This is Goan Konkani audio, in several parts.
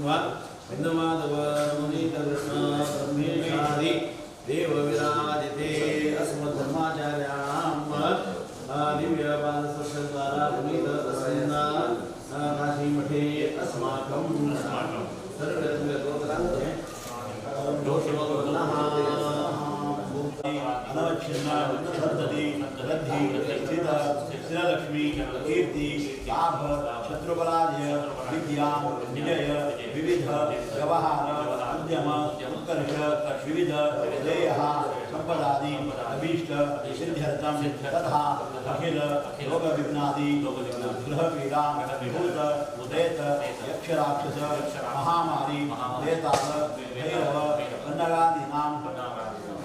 बिन्दुमाधव मुनीतकृष्ण ब्रह्मेशादि देवविराजिते अस्मद्धर्माचार्याणां दिव्यपादस्पर्शद्वारा पुनीत अस्मिन् काशीमठे अस्माकं अनवच्छिन्न संतति वृद्धि स्थित स्थिरलक्ष्मी कीर्ति लाभ शत्रुपराजय विद्या विजय विविध व्यवहार उद्यम उत्कर्ष विविध श्रेयः संपदादि अभीष्ट सिद्ध्यर्थं तथा अखिल लोकविघ्नादि गृहपीडा भूत प्रेत यक्षराक्षस महामारी प्रेताल भैरव कन्नगादीनां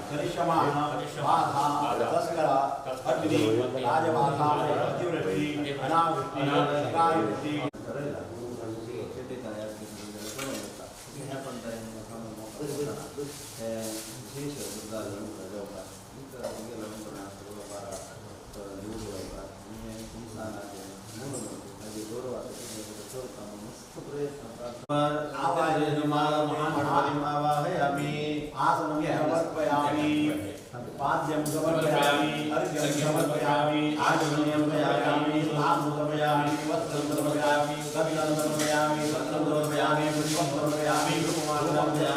करिष्यमाण बाधा तस्कर अग्नि राजबाधा अतिवृष्टि अनावृष्टि अकालवृष्टि आसनं समर्पयामि पाद्यं समर्पयामि अर्घ्यं समर्पयामि आचमनीयं समर्पयामि स्नानं समर्पयामि वस्त्रं समर्पयामि गन्धं समर्पयामि पत्रं समर्पयामि पुष्पं समर्पयामि समर्पयामि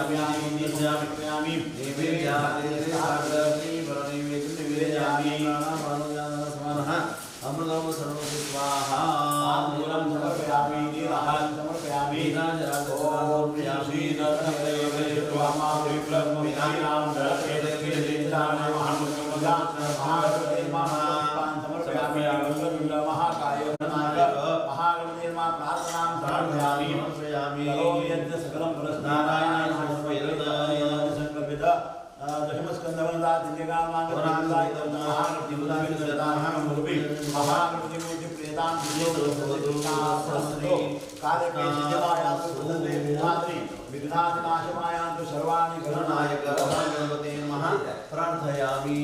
समर्पयामि अमृतं सर्वं स्वाहा मूलं समर्पयामि नीराहारं समर्पयामि विघ्नादिनाशमायान्तु सर्वाणि गणनायक गणपते नमः प्रार्थयामि।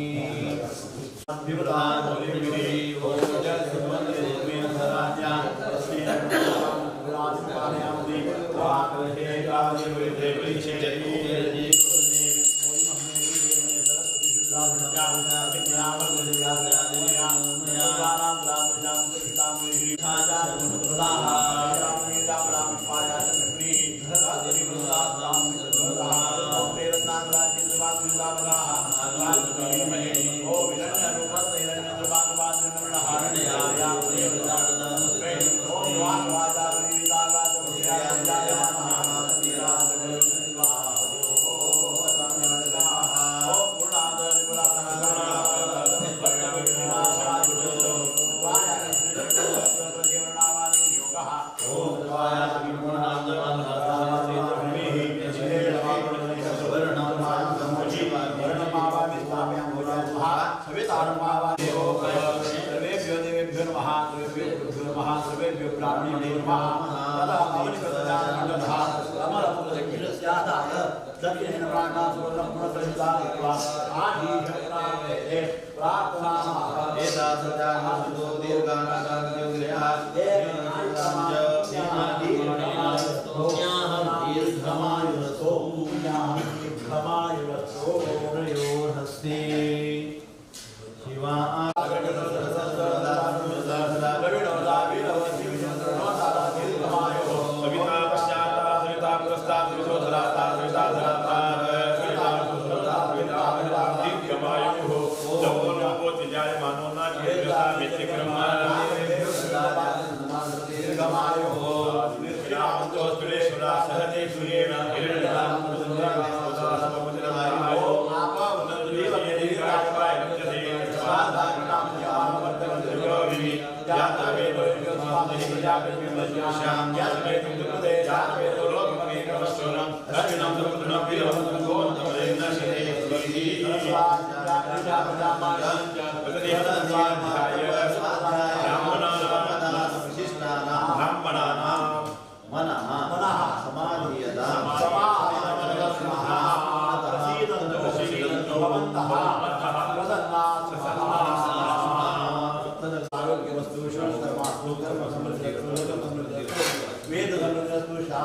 वेद समृद्धिरस्तु।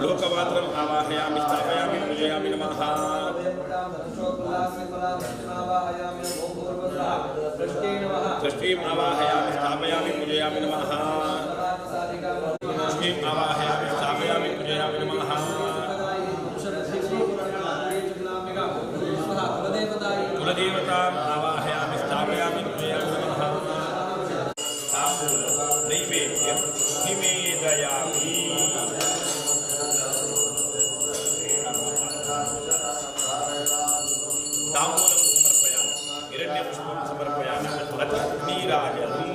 लोकमात्रम् आवाहयामि स्थापयामि पूजयामि नमः। षष्ठीम् आवाहयामि स्थापयामि पूजयामि नमः। षष्ठीम् आवाहयामि स्थापयामि पूजयामि नमः। कुलदेवताम् आवाहयामि स्थापयामि पूजयामि नमः। नैवेद्यं निवेदयामि। ताम्बूलं समर्पयामि, हिरण्यपुष्पं समर्पयामि, अथ नीराजनम्।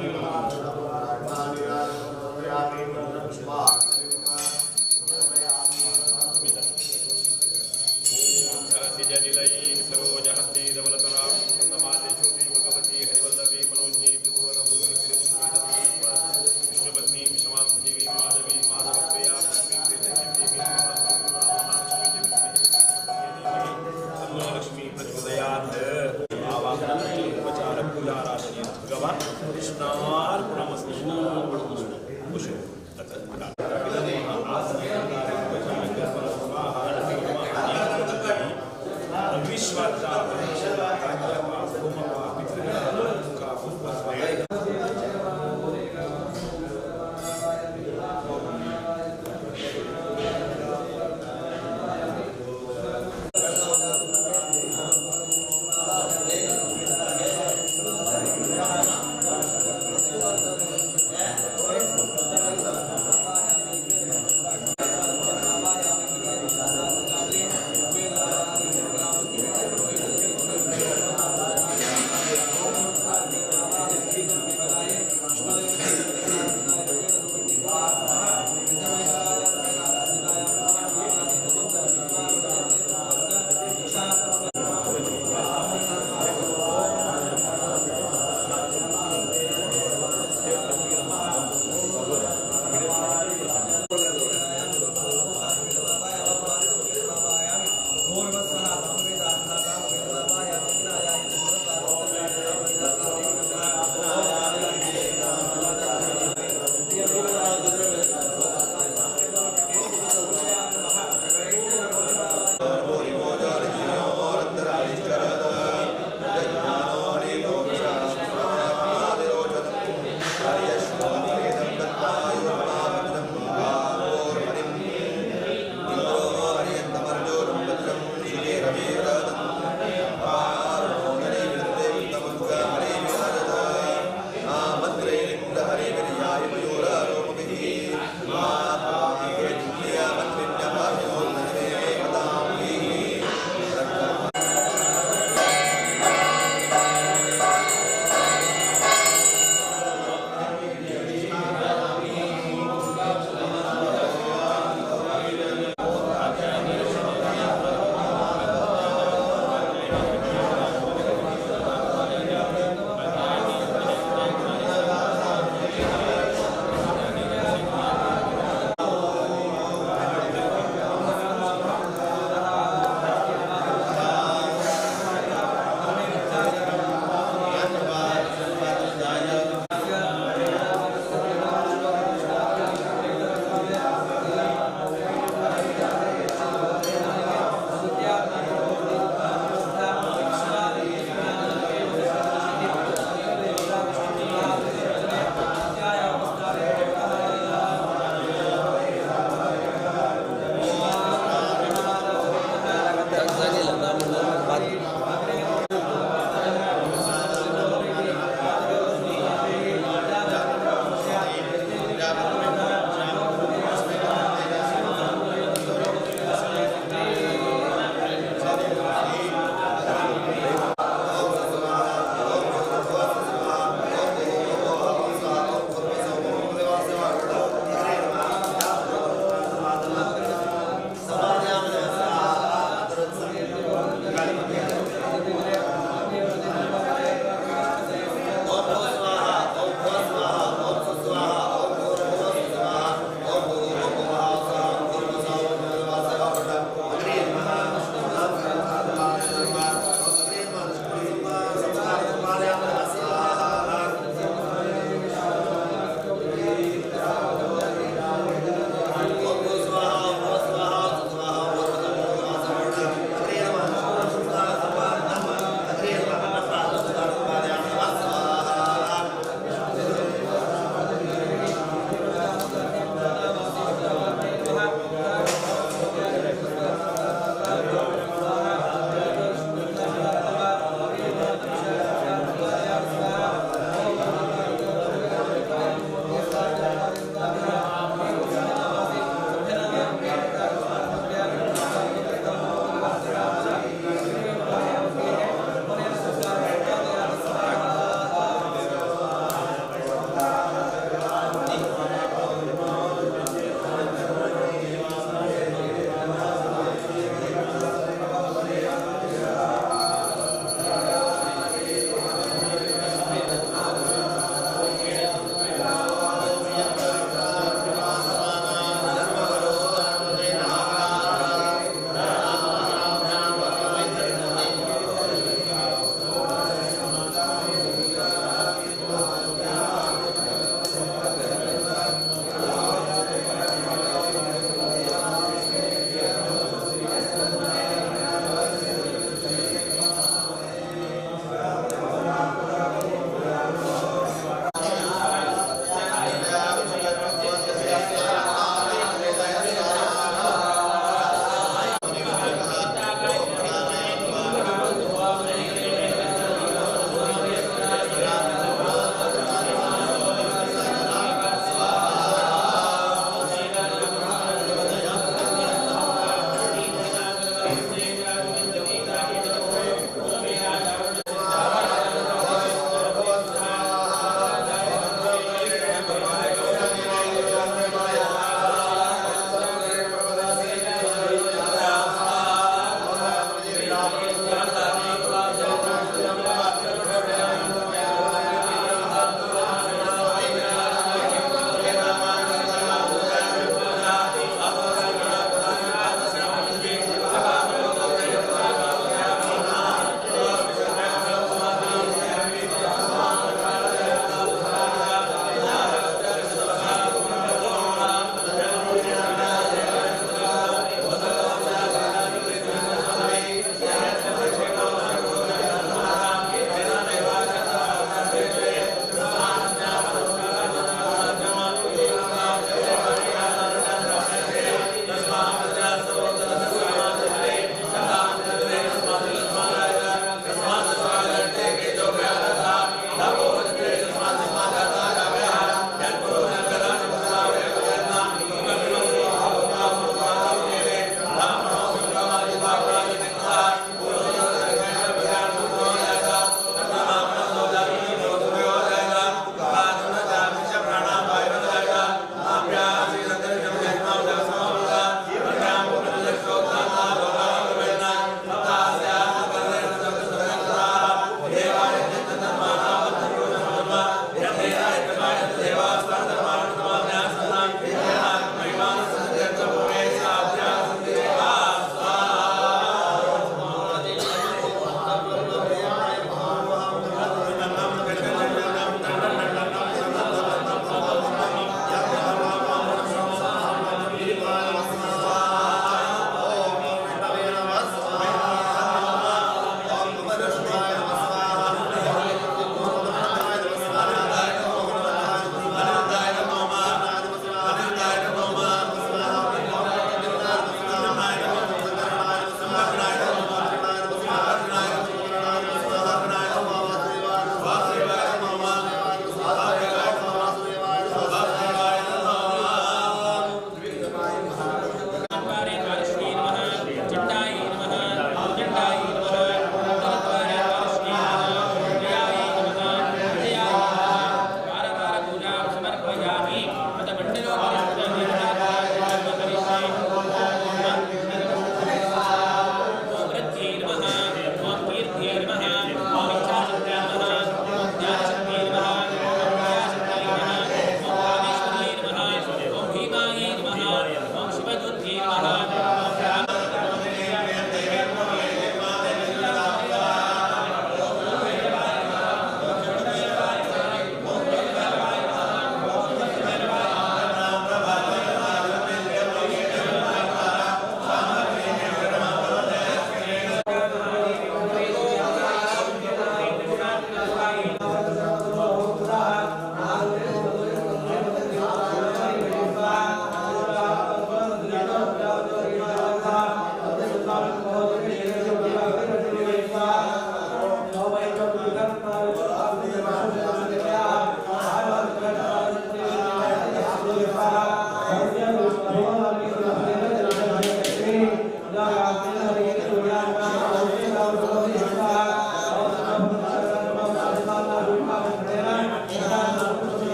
कृष्णार्पणमस्तु।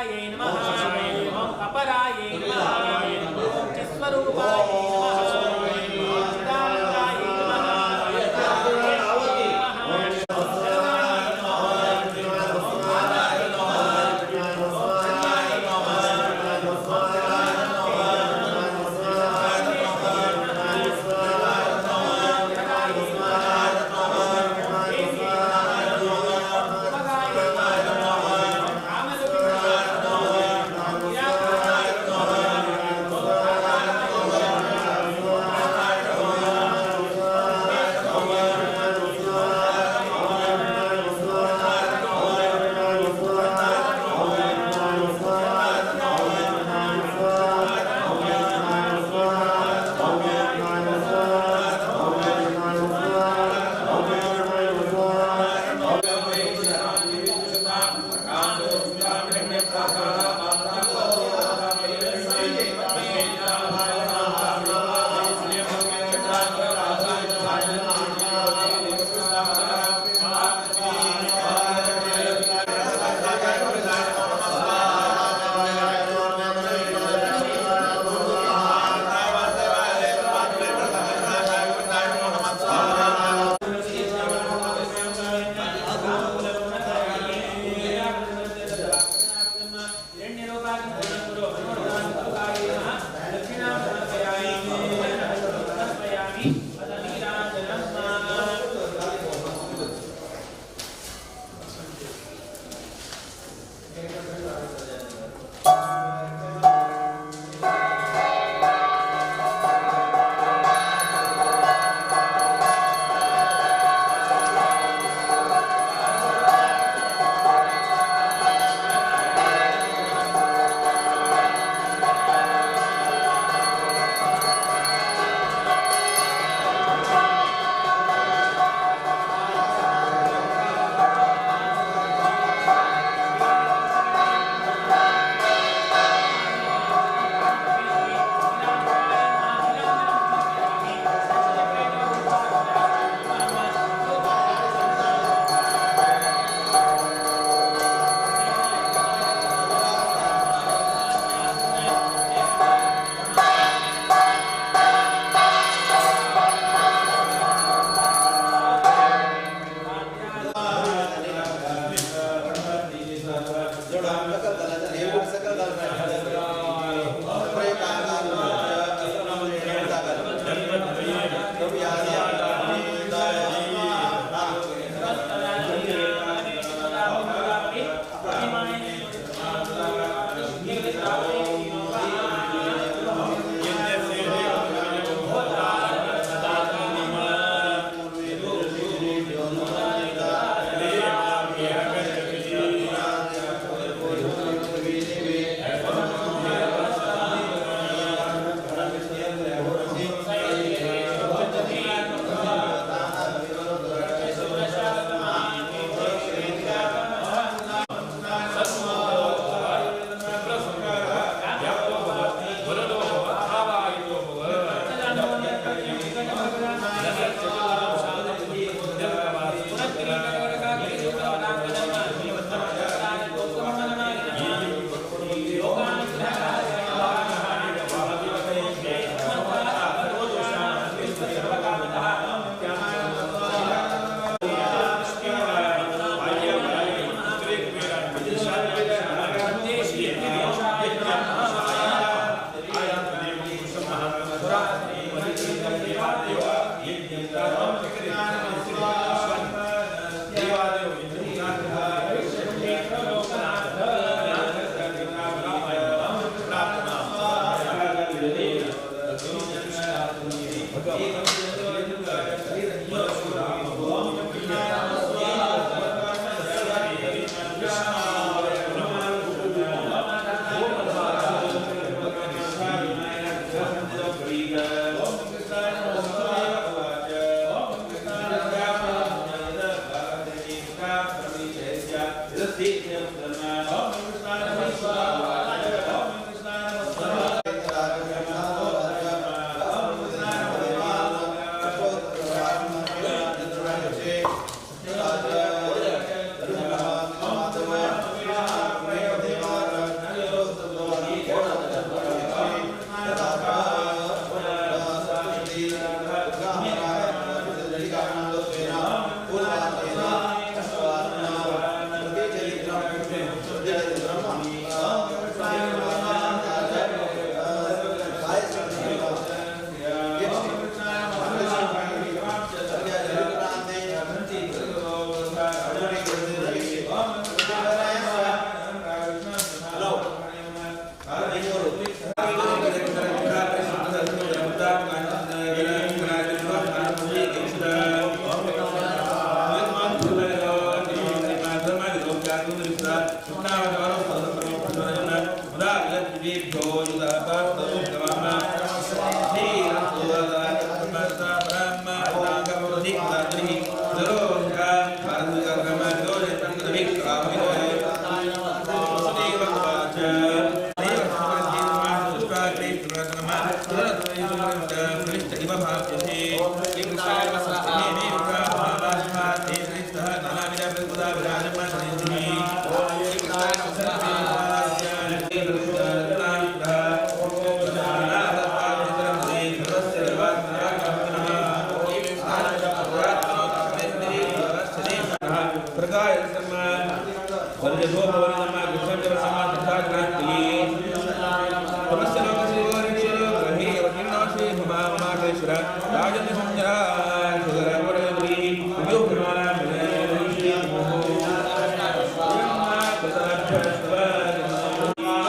शिवाय नमः। ओम अपराय नमः। ओम चिस्वरूपाय नमः। ओम चिदानंदाय नमः।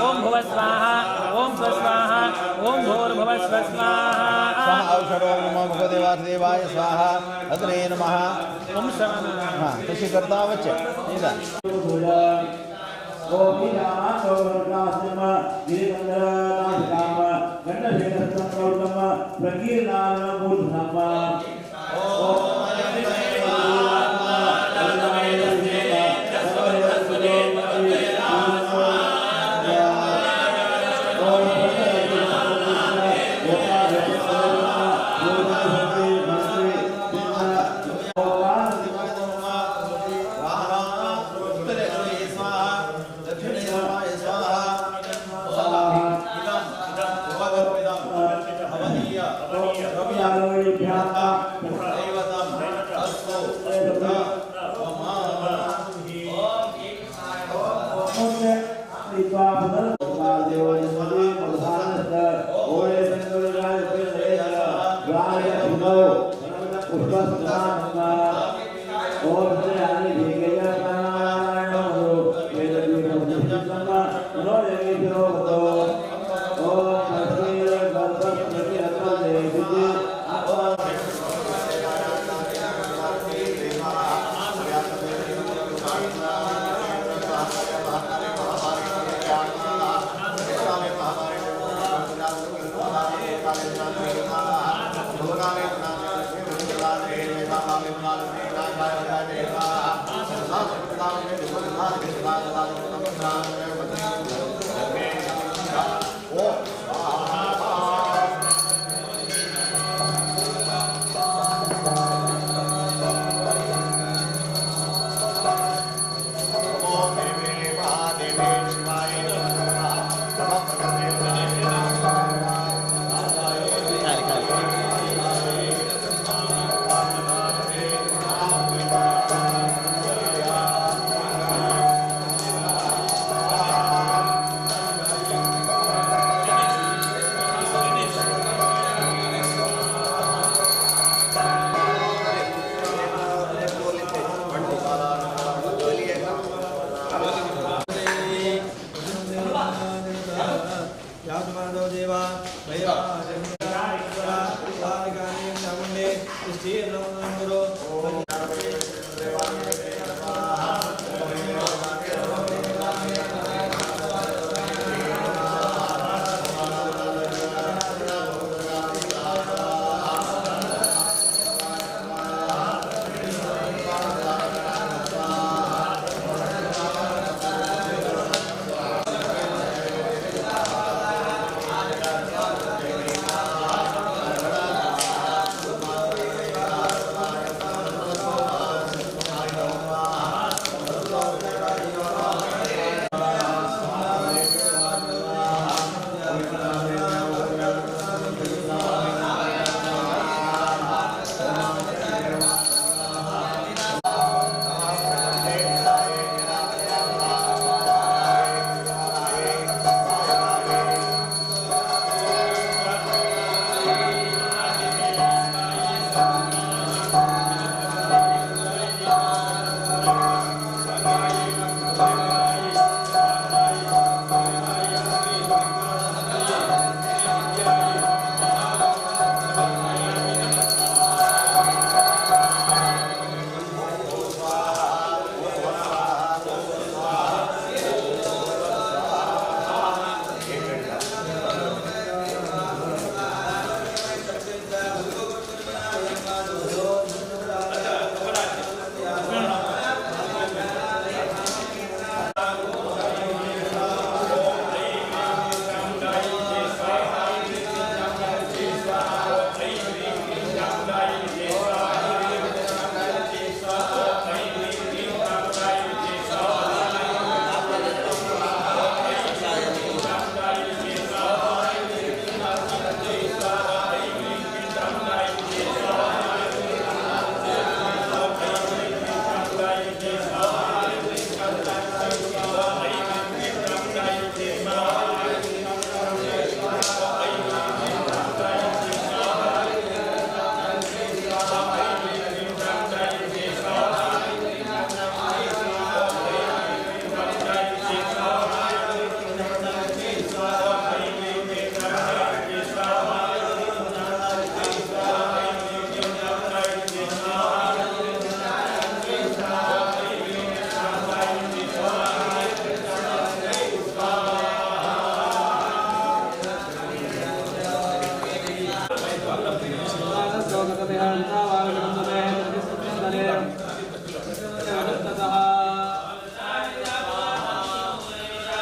ओम भुवः स्वाहा ओम स्वस्वाहा ओम भूर्भुवः स्वाहा। औषधो नमो भगवते वासुदेवाय स्वाहा अग्ने नमः। ओम शरण। हां तशी करता वच्च निदा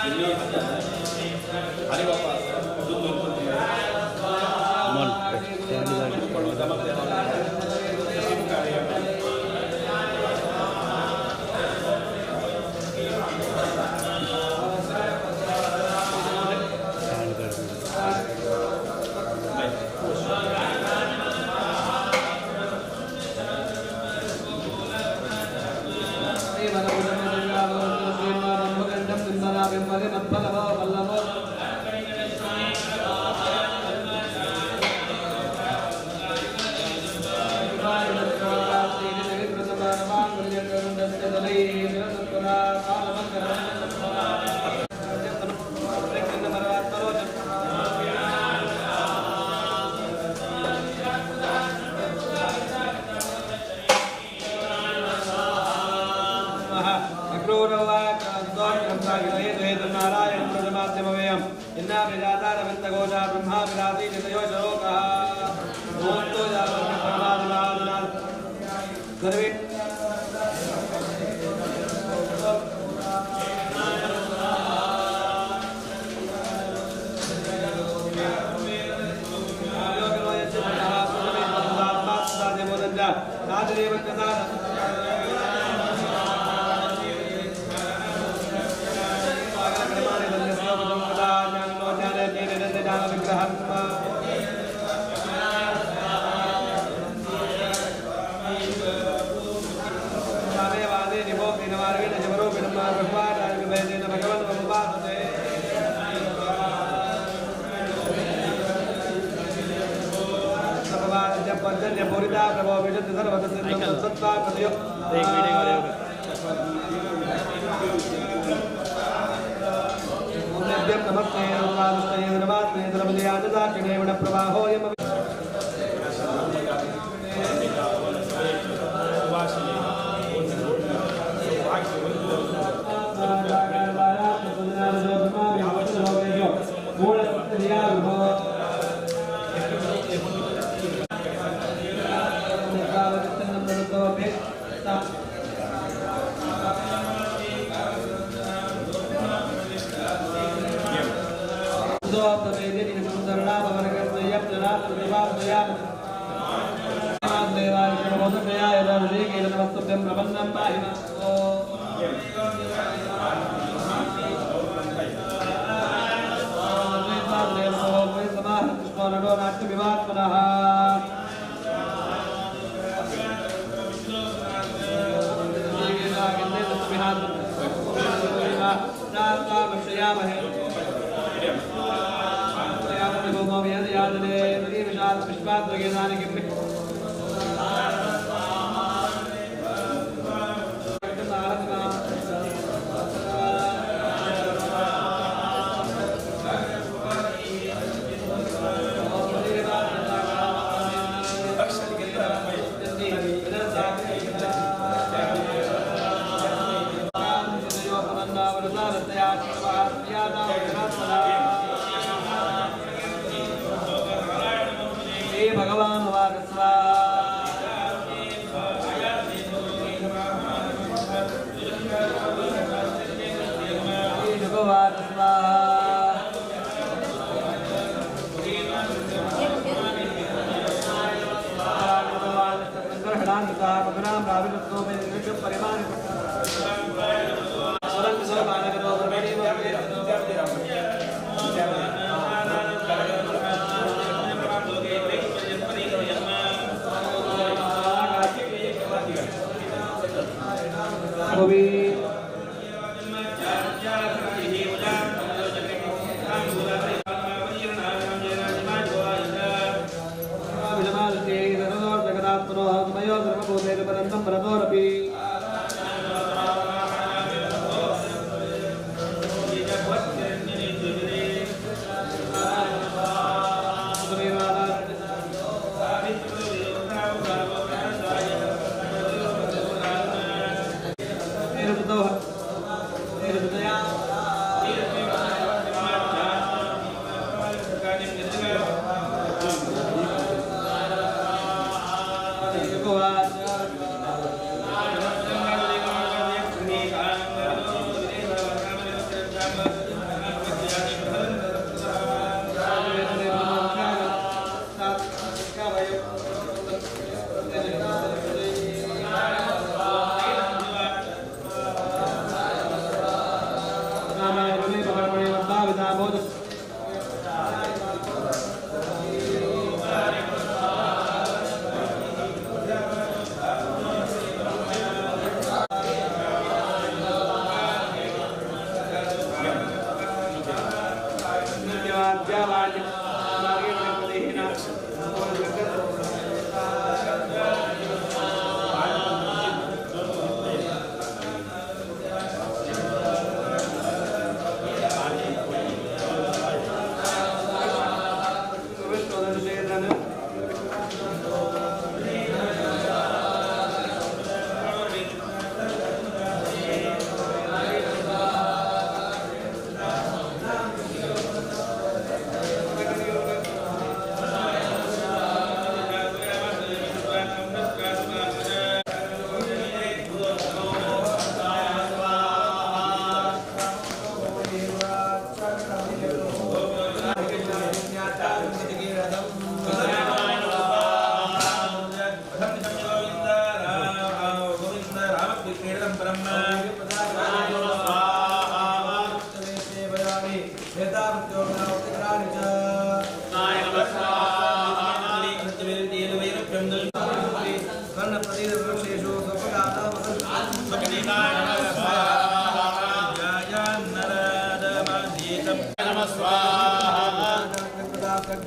Thank you.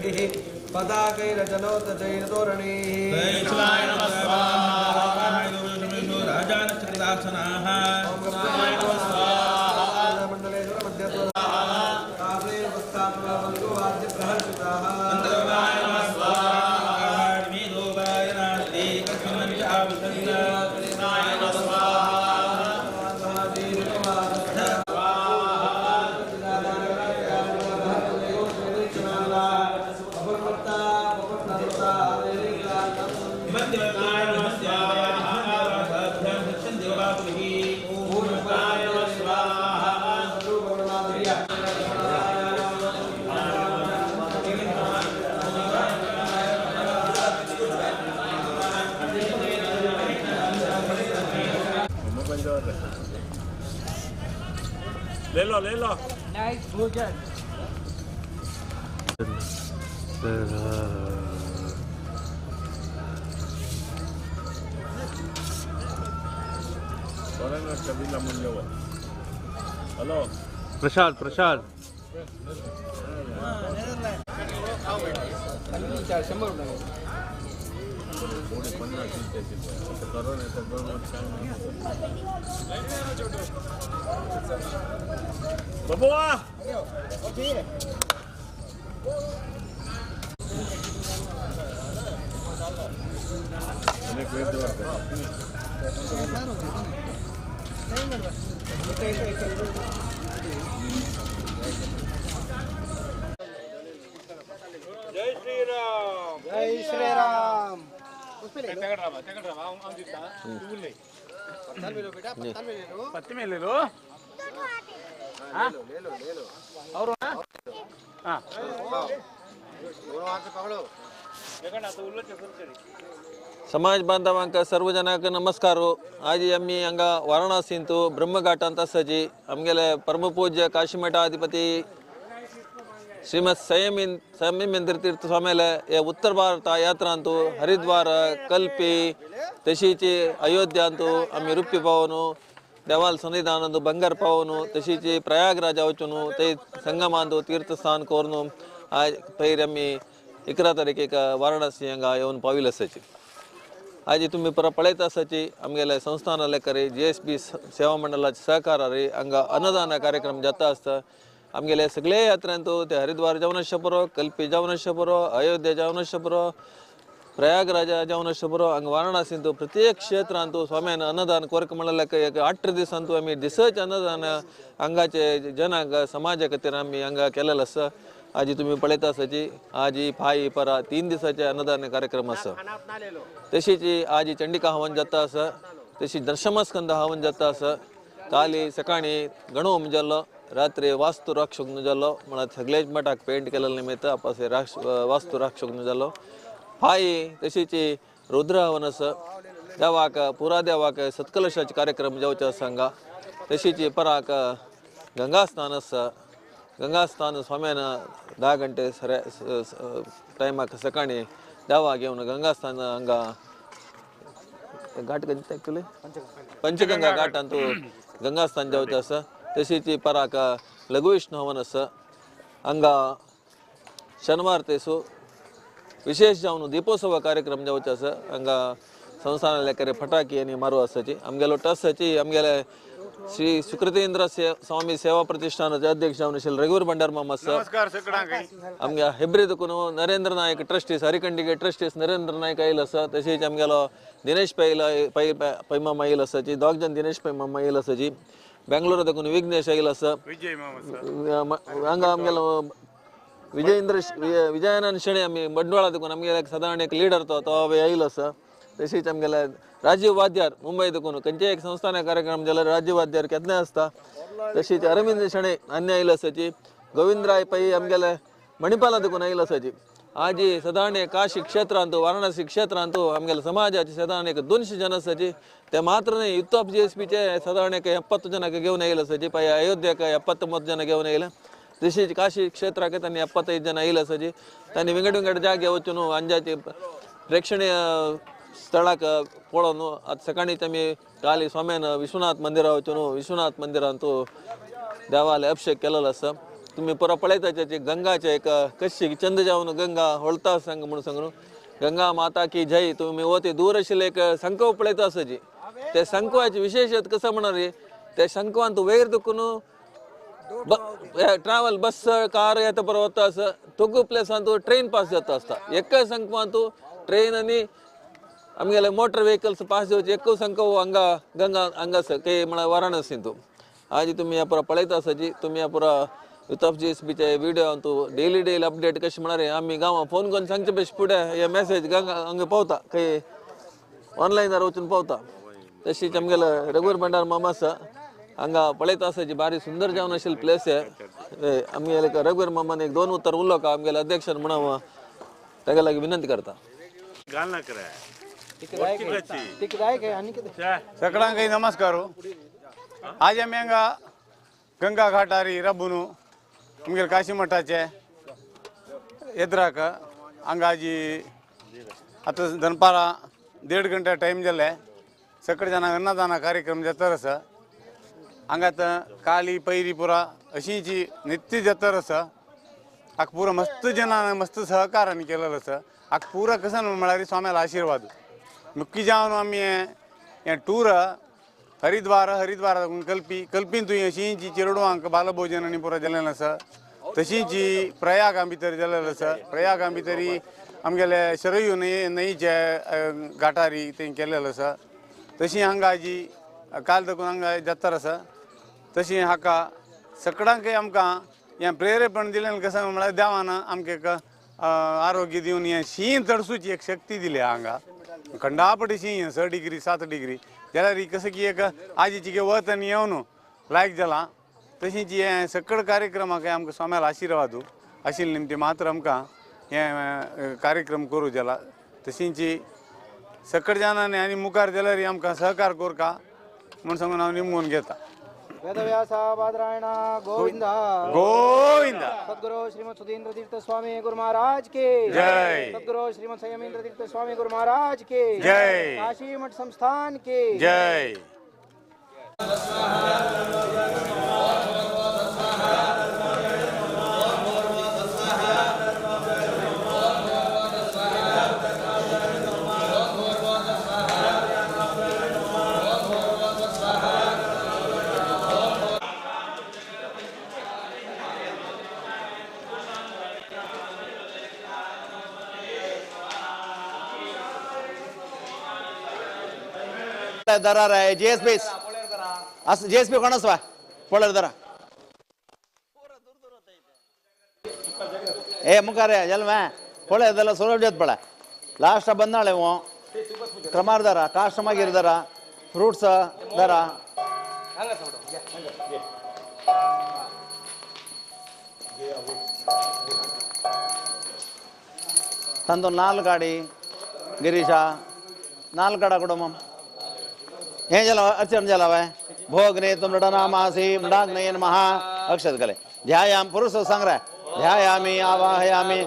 रङ्गैः पताकैरचलोतचैरतोरणैः मण्डलेश्वर ले लो ले लो। नाइस भोजन। हेलो प्रसाद प्रसाद बबुआ जय श्री राम जय श्री राम। पत्ते में ले लो। हाँ ले लो ले लो। और हाँ दोनों हाथ से पकड़ो। समाज बांधवांक सर्वजनाक नमस्कार। आज आम्ही हांगा वाराणसींतु ब्रह्मघाटांत आसाची। आमगेले परमपूज्य काशीमठाधिपती श्रीमद संयमेंद्र तीर्थ स्वामीले हे उत्तर भारत यात्रांतु हरिद्वार कल्पी तशीच अयोध्यांतु आमी रुप्य पावनु देवाल सन्निधानांतु बंगार पावनु तशीच प्रयागराजा वचून ते संगमांतु तीर्थस्थान करून आज पयर आमी 11 तारखेक वाराणसी हांगा येवन पाविल्ले आसाची। आज तुमी परत पळयत आसाची आमगेले संस्थानाले करे GSB सेवा मंडळाचे सहकारारे हांगा अन्नदान कार्यक्रम जाता आसता। आमगेले सगळे यात्रेंतु ते हरिद्वार जावन आसचें पुरो, कल्पी जावन आसचें पुरो, अयोध्या जावन आसचें पुरो, प्रयागराजा जावन आसचें पुरो, हांगा वाराणसींतु प्रत्येक क्षेत्रांतु स्वाम्यान अन्नदान कोरक म्हणल्यार एक 8 दिसांतु आमी दिसच अन्नदान हांगाचे जनांक समाजा खातीर आमी हांगा केलेलें आसा। आज तुमी पळयत आसाची आज फाय परा 3 दिसाचे अन्नदान कार्यक्रम आसा। तशीच आज चंडिका हवन जाता आसा, तशी दशमस्कंद हवन जाता आसा। काली सकाळी गणहोम जालो, रात्री वास्तु राक्षक जालो, म्हळ्यार सगळेच मठाक पेंट केलेले निमित्त आपासे वास्तु राक्षक जालो। फाय तशीच रुद्र हवन आसा, देवाक पुरा देवाक सत्कलशाचे कार्यक्रम जावचे आसा हांगा। तशीच पराक गंगास्नान आसा। गंगास्नान स्वाम्यान 10 घंटे सर टायमाक सकाळी देवाक घेवन गंगास्नान हांगा घाट खंयचे एक्चुअली पंचगंगा घाटांतु गंगास्नान जावचें आसा। तशीच पराक लघुविष्णु हवन आसा। हांगा शनिवार तेसो विशेष जावन दीपोत्सव कार्यक्रम जावचो आसा। हांगा संस्थानाले करे फटाकी आनी मारू आसाची। आमगेलो ट्रस्टाची आमगेले श्री सुकृतेंद्र स्वामी सेवा प्रतिष्ठानाचे अध्यक्ष जावन श्री रघुवीर भंडार मामा आसा। आमगे हेब्री देखून नरेंद्र नायक ट्रस्टीस हरिखंडिके ट्रस्टीस नरेंद्र नायक आयिल्लो आसा। तशेंच आमगेलो दिनेश पै पै पै मामा आयिल्लो आसाची, दोग जाण दिनेश पै मामा आयिल्लो आसाची। बेंगलोरा देखून विघ्नेश आयिल्लो आसा। हांगा आमगेलो विजयेंद्र विजयानंद शेणे आमी बंडवाळा देखून आमगेले सादारण एक लिडर तो आयिल्लो आसा। तशीच आमगेले राजीव वाद्यार मुंबय देखून खंयचेय एक संस्थान कार्यक्रम जाल्यार राजीव वाद्यार केन्नाय आसता। तशीच अरविंद शेणे आनी आयिल्लो आसाची। गोविंदराय पै आमगेले मणिपाला देखून आयिल्लो आसाची। आज सादारण काशी क्षेत्रांतु वाराणसी क्षेत्रांतु आमगेले समाजाचे सादारण एक 200 जन आसाची। ते मात्र न्हय युत्तप GSBचे सादारण एक 70 जनाक घेवन आयिल्ले आसाची। पळय अयोध्येक 79 जन घेवन आयले। तशीच काशी क्षेत्राक तांणी 75 जन आयिल्ले आसाची। तांणी विंगड विंगड जागे वचून हांजाचे प्रेक्षणीय स्थळाक पळोवन आतां सकाळीच आमी काली स्वाम्यान विश्वनाथ मंदिरा वचून विश्वनाथ मंदिरांतु देवाले अभिषेक केलेलो आसा। तुम्ही पुरा पळयताचे गंगाचे एक कशी चंद जावन गंगा होळता संग म्हणून सांगून गंगा माता की जय। तुम्ही वते दूर आशिल्ले एक संकव पळयता आसाची ते संकवाची विशेषत कसं म्हणणार ते संकवान वयर दुखून ट्रॅव्हल बस कार येता बरो वता आसा तोगू प्लेसान ट्रेन पास जाता आसता एका संकवान ट्रेन आनी आमगेले मोटर व्हेकल्स पास जावचे एकू संकव हांगा गंगा हांगासर काही म्हळ्यार वाराणसींतू। आज तुम्ही पुरा पळयता आसाची तुम्ही पुरा युथॉफ जी एस बीचे video Antu daily daily update कशें म्हळ्यार आमी गांवां फोन करून सांगचे बेश फुडें हे मॅसेज गंगा हांगा पावता खंय ऑनलायनार वचून पावता। तशीच आमगेलो रघुवीर भंडार मामा आसा हांगा पळयता आसाची बारी सुंदर जावन आशिल्ली प्लेस आहे। आमगेले रघुवीर मामान एक दोन उतर उलोवका आमगेले अध्यक्ष म्हणून ताका लागीं विनंती करता। सगळ्यांक नमस्कार। आज आमी हांगा गंगा घाटारी रबून आमगेले काशी मठाचे एद्राक हांगा आजी आतां दनपारां 1.5 घंटा टायम जाले सगळे जाणांक अन्नदाना कार्यक्रम जाता आसा। हांगा आतां काली पैरी पुरा अशीची नित्य जातर आसा। हाका पुरा मस्त जणांनी मस्त सहकारांनी केलेलो आसा। हाका पुरा कसं म्हळ्यार स्वाम्याला आशीर्वाद मुख्य जावन आमी हें टूर हरिद्वार हरिद्वार कल्पी कल्पीन तुंय अशींची चेरडुवांक बालभोजन आनी पुरा जालेलें आसा। तशींची प्रयागां भितर जालेलें आसा। प्रयागां भितरी आमगेले शरयू न्हंय न्हंयचे घाटारी थंय केलेलें आसा। तशी हांगा जी काल दकून हांगा जात्रा आसा। तशी हाका सगळ्यांकय आमकां हें प्रेरेपण दिलें कसं म्हळ्यार देवान आमकां एक आरोग्य दिवन हें शीं तडसूची एक शक्ती दिल्या हांगा खंडापटी शीं 6 डिग्री 7 डिग्री जाल्यार कसं की एक आजीची वत आनी येवन लायक जालां। तशींच हें सगळे कार्यक्रमाक आमकां स्वाम्याला आशिर्वाद आशिल्ले निमती मात्र आमकां हें कार्यक्रम करूं जाला। तशींच सगळे जाणांनी आनी मुखार जाल्यार आमकां सहकार करका म्हूण सांगून हांव निमगून घेता। वेदव्यासाबादरायण गोविंद गोविंद। सद्गुरु श्रीमद सुधीन्द्र तीर्थ स्वामी गुरु महाराज के जय। सद्गुरु श्रीमद संयमेंद्र तीर्थ स्वामी गुरु महाराज के जय। काशी मठ संस्थान के जय। दरार आहे G S P G S P कोण आसा पळय दरा ए मुखार जल्मे पळय जाल्यार सोरोप जात पळय लास्ट बंदाळे हो क्रमार दरा कास्ट मागीर दरा फ्रुट्स दरा तांदूळ नाल गाडी गिरीशा नाल काडा कुटुंबम हे जल अर्चन जलावे भोग्ने तुम मृडनामासि मृडाग्नये नमः अक्षत कले ध्यायाम पुरुष संग्रह ध्यायामि आवाहयामि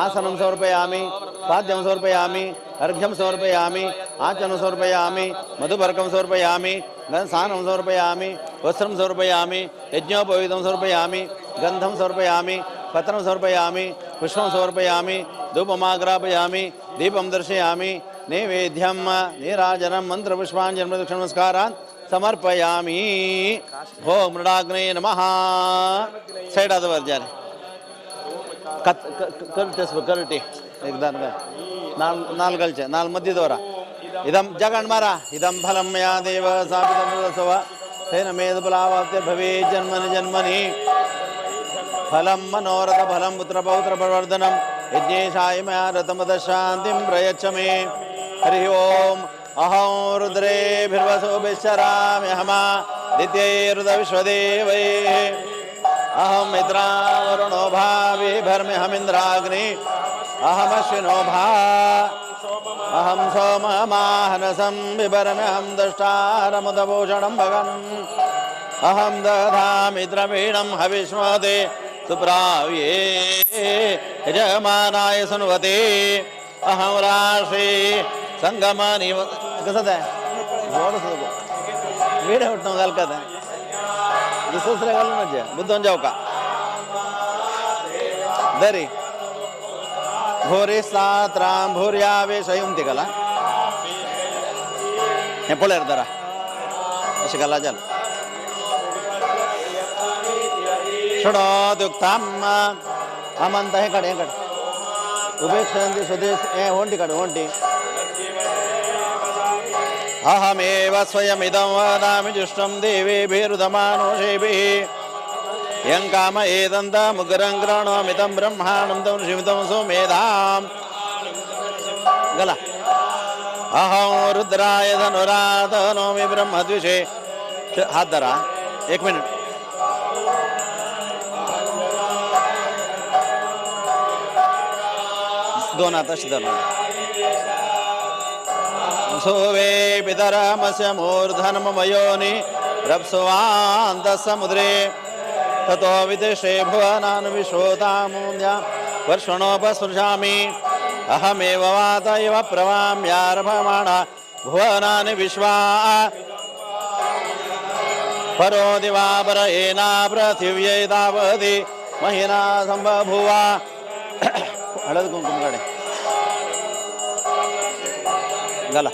आसनं समर्पयामि पाद्यं समर्पयामि अर्घ्यं समर्पयामि आचनं समर्पयामि मधुपर्कं समर्पयामि गन्धानं समर्पयामि वस्त्रं समर्पयामि यज्ञोपवीतं समर्पयामि गन्धं समर्पयामि पत्रं समर्पयामि पुष्पं समर्पयामि धूपमाग्रापयामि दीपं दर्शयामि नैवेद्यं नीराजनं मंत्रपुष्पांजलि प्रदक्षिण नमस्कारान् समर्पयामि। भो मृडाग्नये नमः। साइड आदवर जाने करटे एकदा नाल नाल गलचे नाल मध्य दोरा इदं जगन्मारा इदं फलं मया देव सापितं सव तेन मेदबलावाप्ते भवेत् जन्मनि जन्मनि फलं मनोरथ फलं पुत्रपौत्र प्रवर्धनं यज्ञेशाय मया रतमद शान्तिं प्रयच्छ मे। हरि ओम। अहं रुद्रेभिर्वसुभिश्चराम्यहमादित्यैरुद विश्वदेवैः अहं मित्रावरुणो भावि भर्म्यहमिन्द्राग्नि अहमश्विनो भा अहं सोममाहनसं बिभर्म्यहं दष्टारमुदभूषणं भगम् अहं दधामि द्रवीणं हविष्मते सुप्राव्ये यजमानाय सुन्वते अहं राशि संगमानि कसं आहे वेडे उठणं घालकत दुसरे घालून म्हणजे बुद्धून जाऊ का। दरी भोरे सात राम भोर्यावेश ती घाला हें पळयार धरा अशें घाला जालें षडोदुक्तां अमंत हें काड हें काड उपेक्षन्ति स्वदेश हें होंटी काड होंटी अहमेव स्वयमिदं वदामि जुष्टं देवीभिरुदमानुषेभिः यं काम एदन्तमुग्रं कृणोमितं ब्रह्माणं तं ऋषिमितं सुमेधां गला अहं रुद्राय धनुराधनोमि ब्रह्मद्विषे हात धरा एक मिनिट दोन हात अशी धरा सोवे पितरमस्य मूर्धन्मयोनि रप्सुवान्तसमुद्रे ततो विदेशे भुवनान् विश्वोतामुन्या वर्षणोपस्पृशामि अहमेव वात इव प्रवाम्यारभमाणा भुवनानि विश्वा परो दिवा पर एना पृथिव्यैतावति महिना संबभूव हळद कुंकुम काडे घाला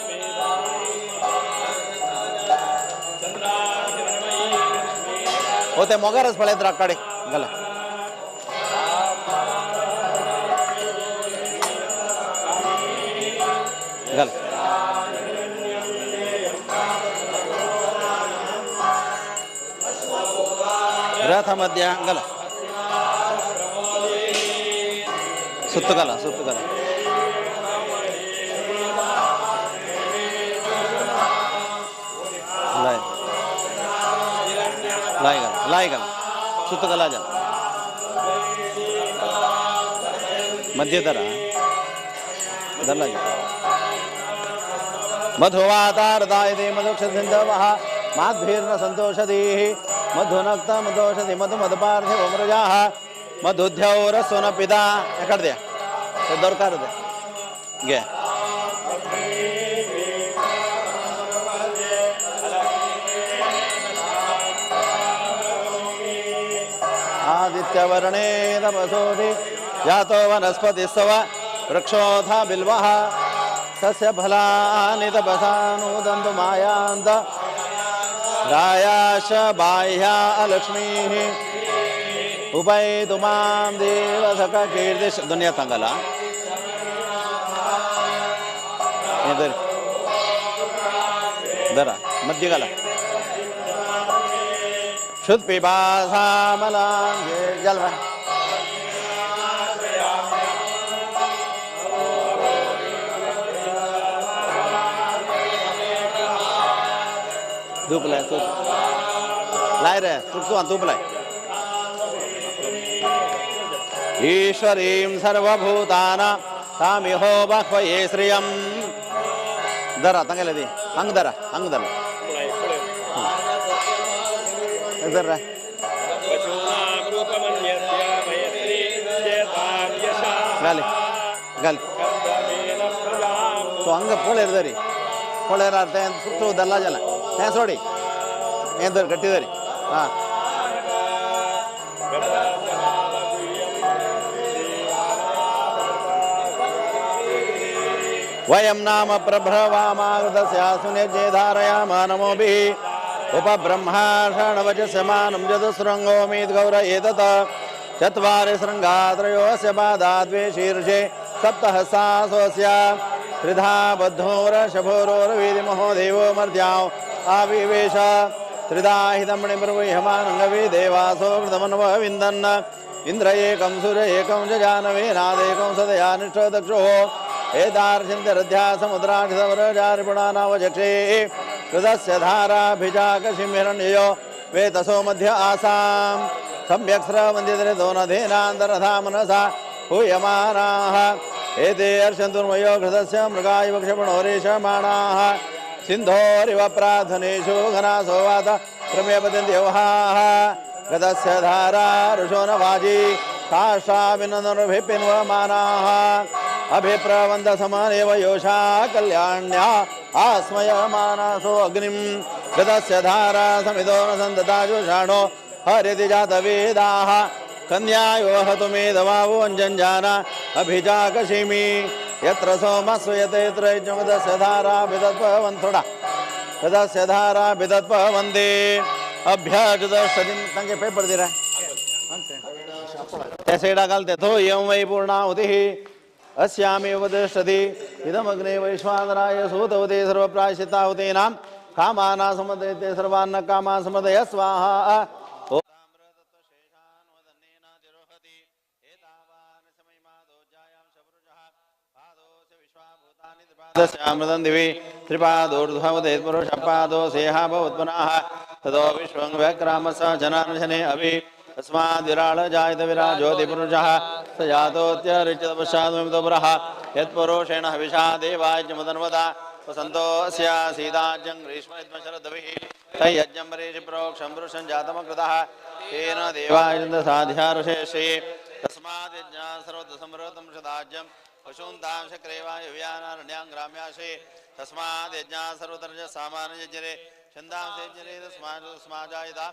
होते मोगारच पळयत राख काडे घाला घाल रथमध्य घाला सुत्त घाला सुत्त घाला लाय लाय घाला लाय घाला सुत्त घाला जाला मध्य धरा धरला गेला मधुवातारदायते मधुक्षसिन्धवः माध्वीर्न सन्तोषधीः मधुनक्त मधोषधि मधु मधुपार्थिवमृजाः मधुध्यौरस्वन पिता एकाड द्या ते दरकार द्या घे आदित्यवर्णे तपसोऽधि जातो वनस्पतिस्तव वृक्षोऽथ बिल्वः तस्य फलानि तपसानुदन्तु मायान्त रायाश बाह्या अलक्ष्मीः उपैतु मां देवसख कीर्तिश दुनिया थांगला हे धरा मध्य घाला क्षुत्पिपासामलां जल धूप लाय तूप लाय रे तूप तूप लाय ईश्वरीं सर्वभूतानां तामिहो बह्वये श्रियं धरा तांगेले दी हंग धरा हंग धरा धर गाली गाली तो हंग पोळेर धरी पोळेर तें सुत्तू धरला जाला तें सोडी हें धर गट्टी धरी हां वयं नाम प्रभ्रवामाकृतस्यासुनिर्जे धारयाम नमोभिः उपब्रह्माषणवचस्यमानं चतुस्रङ्गोमीद्गौर एतत् चत्वारि शृङ्गात्रयोऽस्य पादा द्वे शीर्षे सप्तहस्तासोऽस्य त्रिधा बद्धोरशभोरोरवीतिमहो देवो मर्त्याौ आविवेश त्रिधा हितमणिप्रवह्यमानङ्गवे देवासो कृतमन्वविन्दन् इन्द्र एकं सूर्य एकं च जानवेनादेकं सदया निष्ठदक्षोः एतार्षन्त्यरध्या समुद्राक्षितवरजारिपुणानावचक्षे कृतस्य धाराभिजाकशिमिरण्ययो वेतसो मध्य आसां सम्यक् स्रवन्त्यत्रितो नधेनान्तरथा मनसा हूयमानाः एते अर्षन्तुर्मयो घृतस्य मृगायव क्षपणोरेशमाणाः सिन्धोरिव प्राधनेषु घनासो वात प्रमेपतन्त्यवहाः गतस्य धारा ऋषो न वाजी काष्ठाभिनन्दनुभिपिन्वमानाः अभिप्रवन्दसमनेव योषा कल्याण्या आस्मयमानासो अग्निं गतस्य धारा समितो न सन्दता जुषाणो हरिति जातवेदाः कन्यायोहतु मे दवावो अञ्जञ्जाना अभिजाकशिमि यत्र सोमस्वयते यत्र यज्ञमुदस्य धारा विदत्पवन्थुडा तदस्य धारा विदत्पवन्दे अभ्याजुदशदिं तांगे पेपर दिरा त्या सायडा घालते तो यं वै पूर्णाहुतिः अस्यामेव तिष्ठति इदमग्ने वैश्वानराय सूतवते सर्वप्रायश्चित्ताहुतीनां कामाना समदयते सर्वान्न कामा समदय स्वाहा। अमृतं दिवि त्रिपादोर्ध्वमुदयत्पुरुषपादो सेहा भवत्पुनः ततो विश्वं व्यक्रामस जनार्जने अभि तस्माद्विराळ जायत विराजोतिपुरुषः स जातोऽत्यरिच्यत पश्चाद्विमुतो पुरः यत्पुरुषेण हविषा देवायज्ञमुदन्वता वसन्तोऽस्यासीदाज्यं ग्रीष्मयुग्मशरद्भिः तयज्ञं परेषि प्रोक्षं पुरुषं जातमकृतः तेन देवायजन्त साध्यारुषेषे तस्माद्यज्ञा सर्वतसमृतं शताज्यं पशून्तां शक्रेवाय व्यानारण्यां ग्राम्याशे तस्माद्यज्ञा सर्वतर्ज सामान्यजरे छन्दांसेजरे तस्मात् तस्माजायता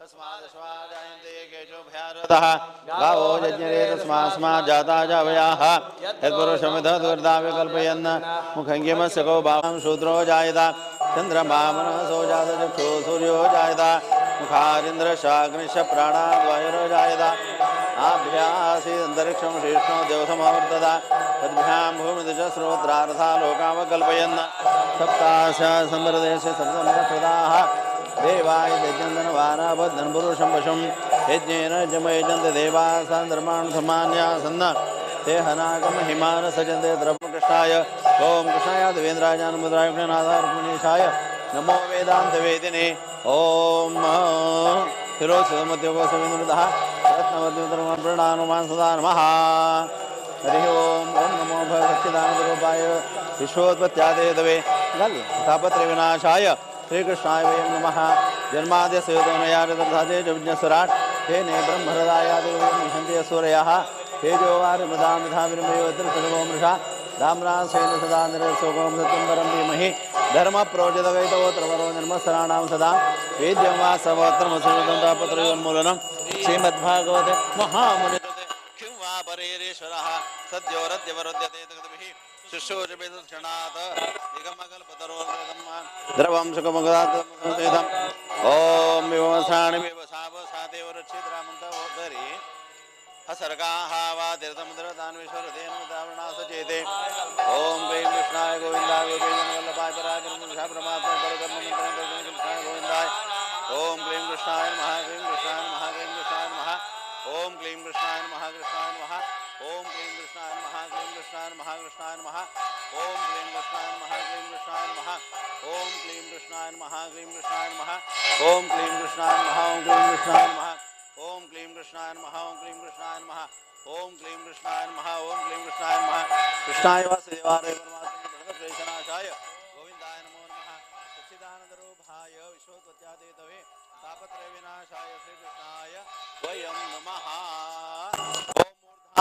तस्मादश्वाजायन्ते केचो भयारतः गावो यज्ञरे तस्मास्मात् जाता जावयाः यत्पुरुषमिधद्वृता विकल्पयन् मुखं किमस्य को भावं शूद्रो जायत चन्द्रमा मनसो जातचक्षुः सूर्यो जायत मुखारिन्द्रशाग्निश प्राणाद्वायुरो जायत आभ्यासीदन्तरिक्षं शीर्ष्णो देवसमवर्तत पद्भ्यां भूमिदश श्रोत्रार्था लोकावकल्पयन् सप्ताश संवरदेशे सप्तमप्रदाः देवाय यज्ञन्दनवाराबद्धन पुरुषं पशुं यज्ञेन यजमयजन्त देवाः सान्धर्मान् समान्यासन्न ते हनागमहिमान सजन्ते द्रवकृष्णाय ॐ कृष्णाय देवेन्द्राय ज्ञानमुद्राय कृष्णनाथाय रुक्मिणीशाय नमो वेदान्तवेदिने ॐ तिरोत्सवमत्योगोसविनुतः रत्नवद्युतर्मप्राणानुमान् सदा नमः। हरिः ॐ ॐ नमो भगवच्चिदानन्दरूपाय विश्वोत्पत्त्यादेतवे तापत्रयविनाशाय श्रीकृष्णाय वयं नमः। जन्माद्यस्य विज्ञस्वराट् तेने ब्रह्महृदायादिविहन्ति सूरयः तेजो वारिमृदां विधाविर्मयोऽत्र सर्वो मृषा दाम्रासेन सदा निरसोगों सत्यं परं धीमहि धर्मप्रोजितवैतवोऽत्र वरो निर्मत्सराणां सदा वेद्यं वा सर्वत्रमसुदं तापत्रयोन्मूलनं श्रीमद्भागवते महामुनिकृते किं वा परेरीश्वरः सद्यो रद्यवरुध्यते तद्भिः शुश्रूषभिदक्षणात् निगमकल्पतरोर्दं द्रवं सुखमुखदातम् ॐ विवसाणि विवसावसादेवरुच्छिद्रामन्तवोदरी हसर्गाः वा तीर्थमुद्रदान्विश्वरतेन मुदावृणासचेते ॐ क्लीं कृष्णाय गोविन्दाय गोपीजनवल्लभाय पराक्रमपुरुषाय परमात्मने परकर्ममन्त्रणे कृष्णाय गोविन्दाय ॐ क्लीं कृष्णाय नमः क्लीं कृष्णाय नमः क्लीं कृष्णाय नमः ॐ क्लीं कृष्णाय नमः कृष्णाय नमः ॐ क्लीं कृष्णाय नमः क्लीं कृष्णाय नमः कृष्णाय नमः ॐ क्लीं कृष्णाय नमः क्लीं कृष्णाय नमः ॐ क्लीं कृष्णाय नमः क्लीं कृष्णाय नमः ॐ क्लीं कृष्णाय नमः ॐ क्लीं कृष्णाय नमः ॐ क्लीं कृष्णाय नमः ॐ क्लीं कृष्णाय नमः ॐ क्लीं कृष्णाय नमः ॐ क्लीं कृष्णाय नमः कृष्णाय वासुदेवाय परमात्मने प्रणतक्लेशनाशाय गोविन्दाय नमो नमः। सच्चिदानन्दरूपाय विश्वोत्पत्त्यादितवे तापत्रयविनाशाय श्रीकृष्णाय वयं नमः। ॐ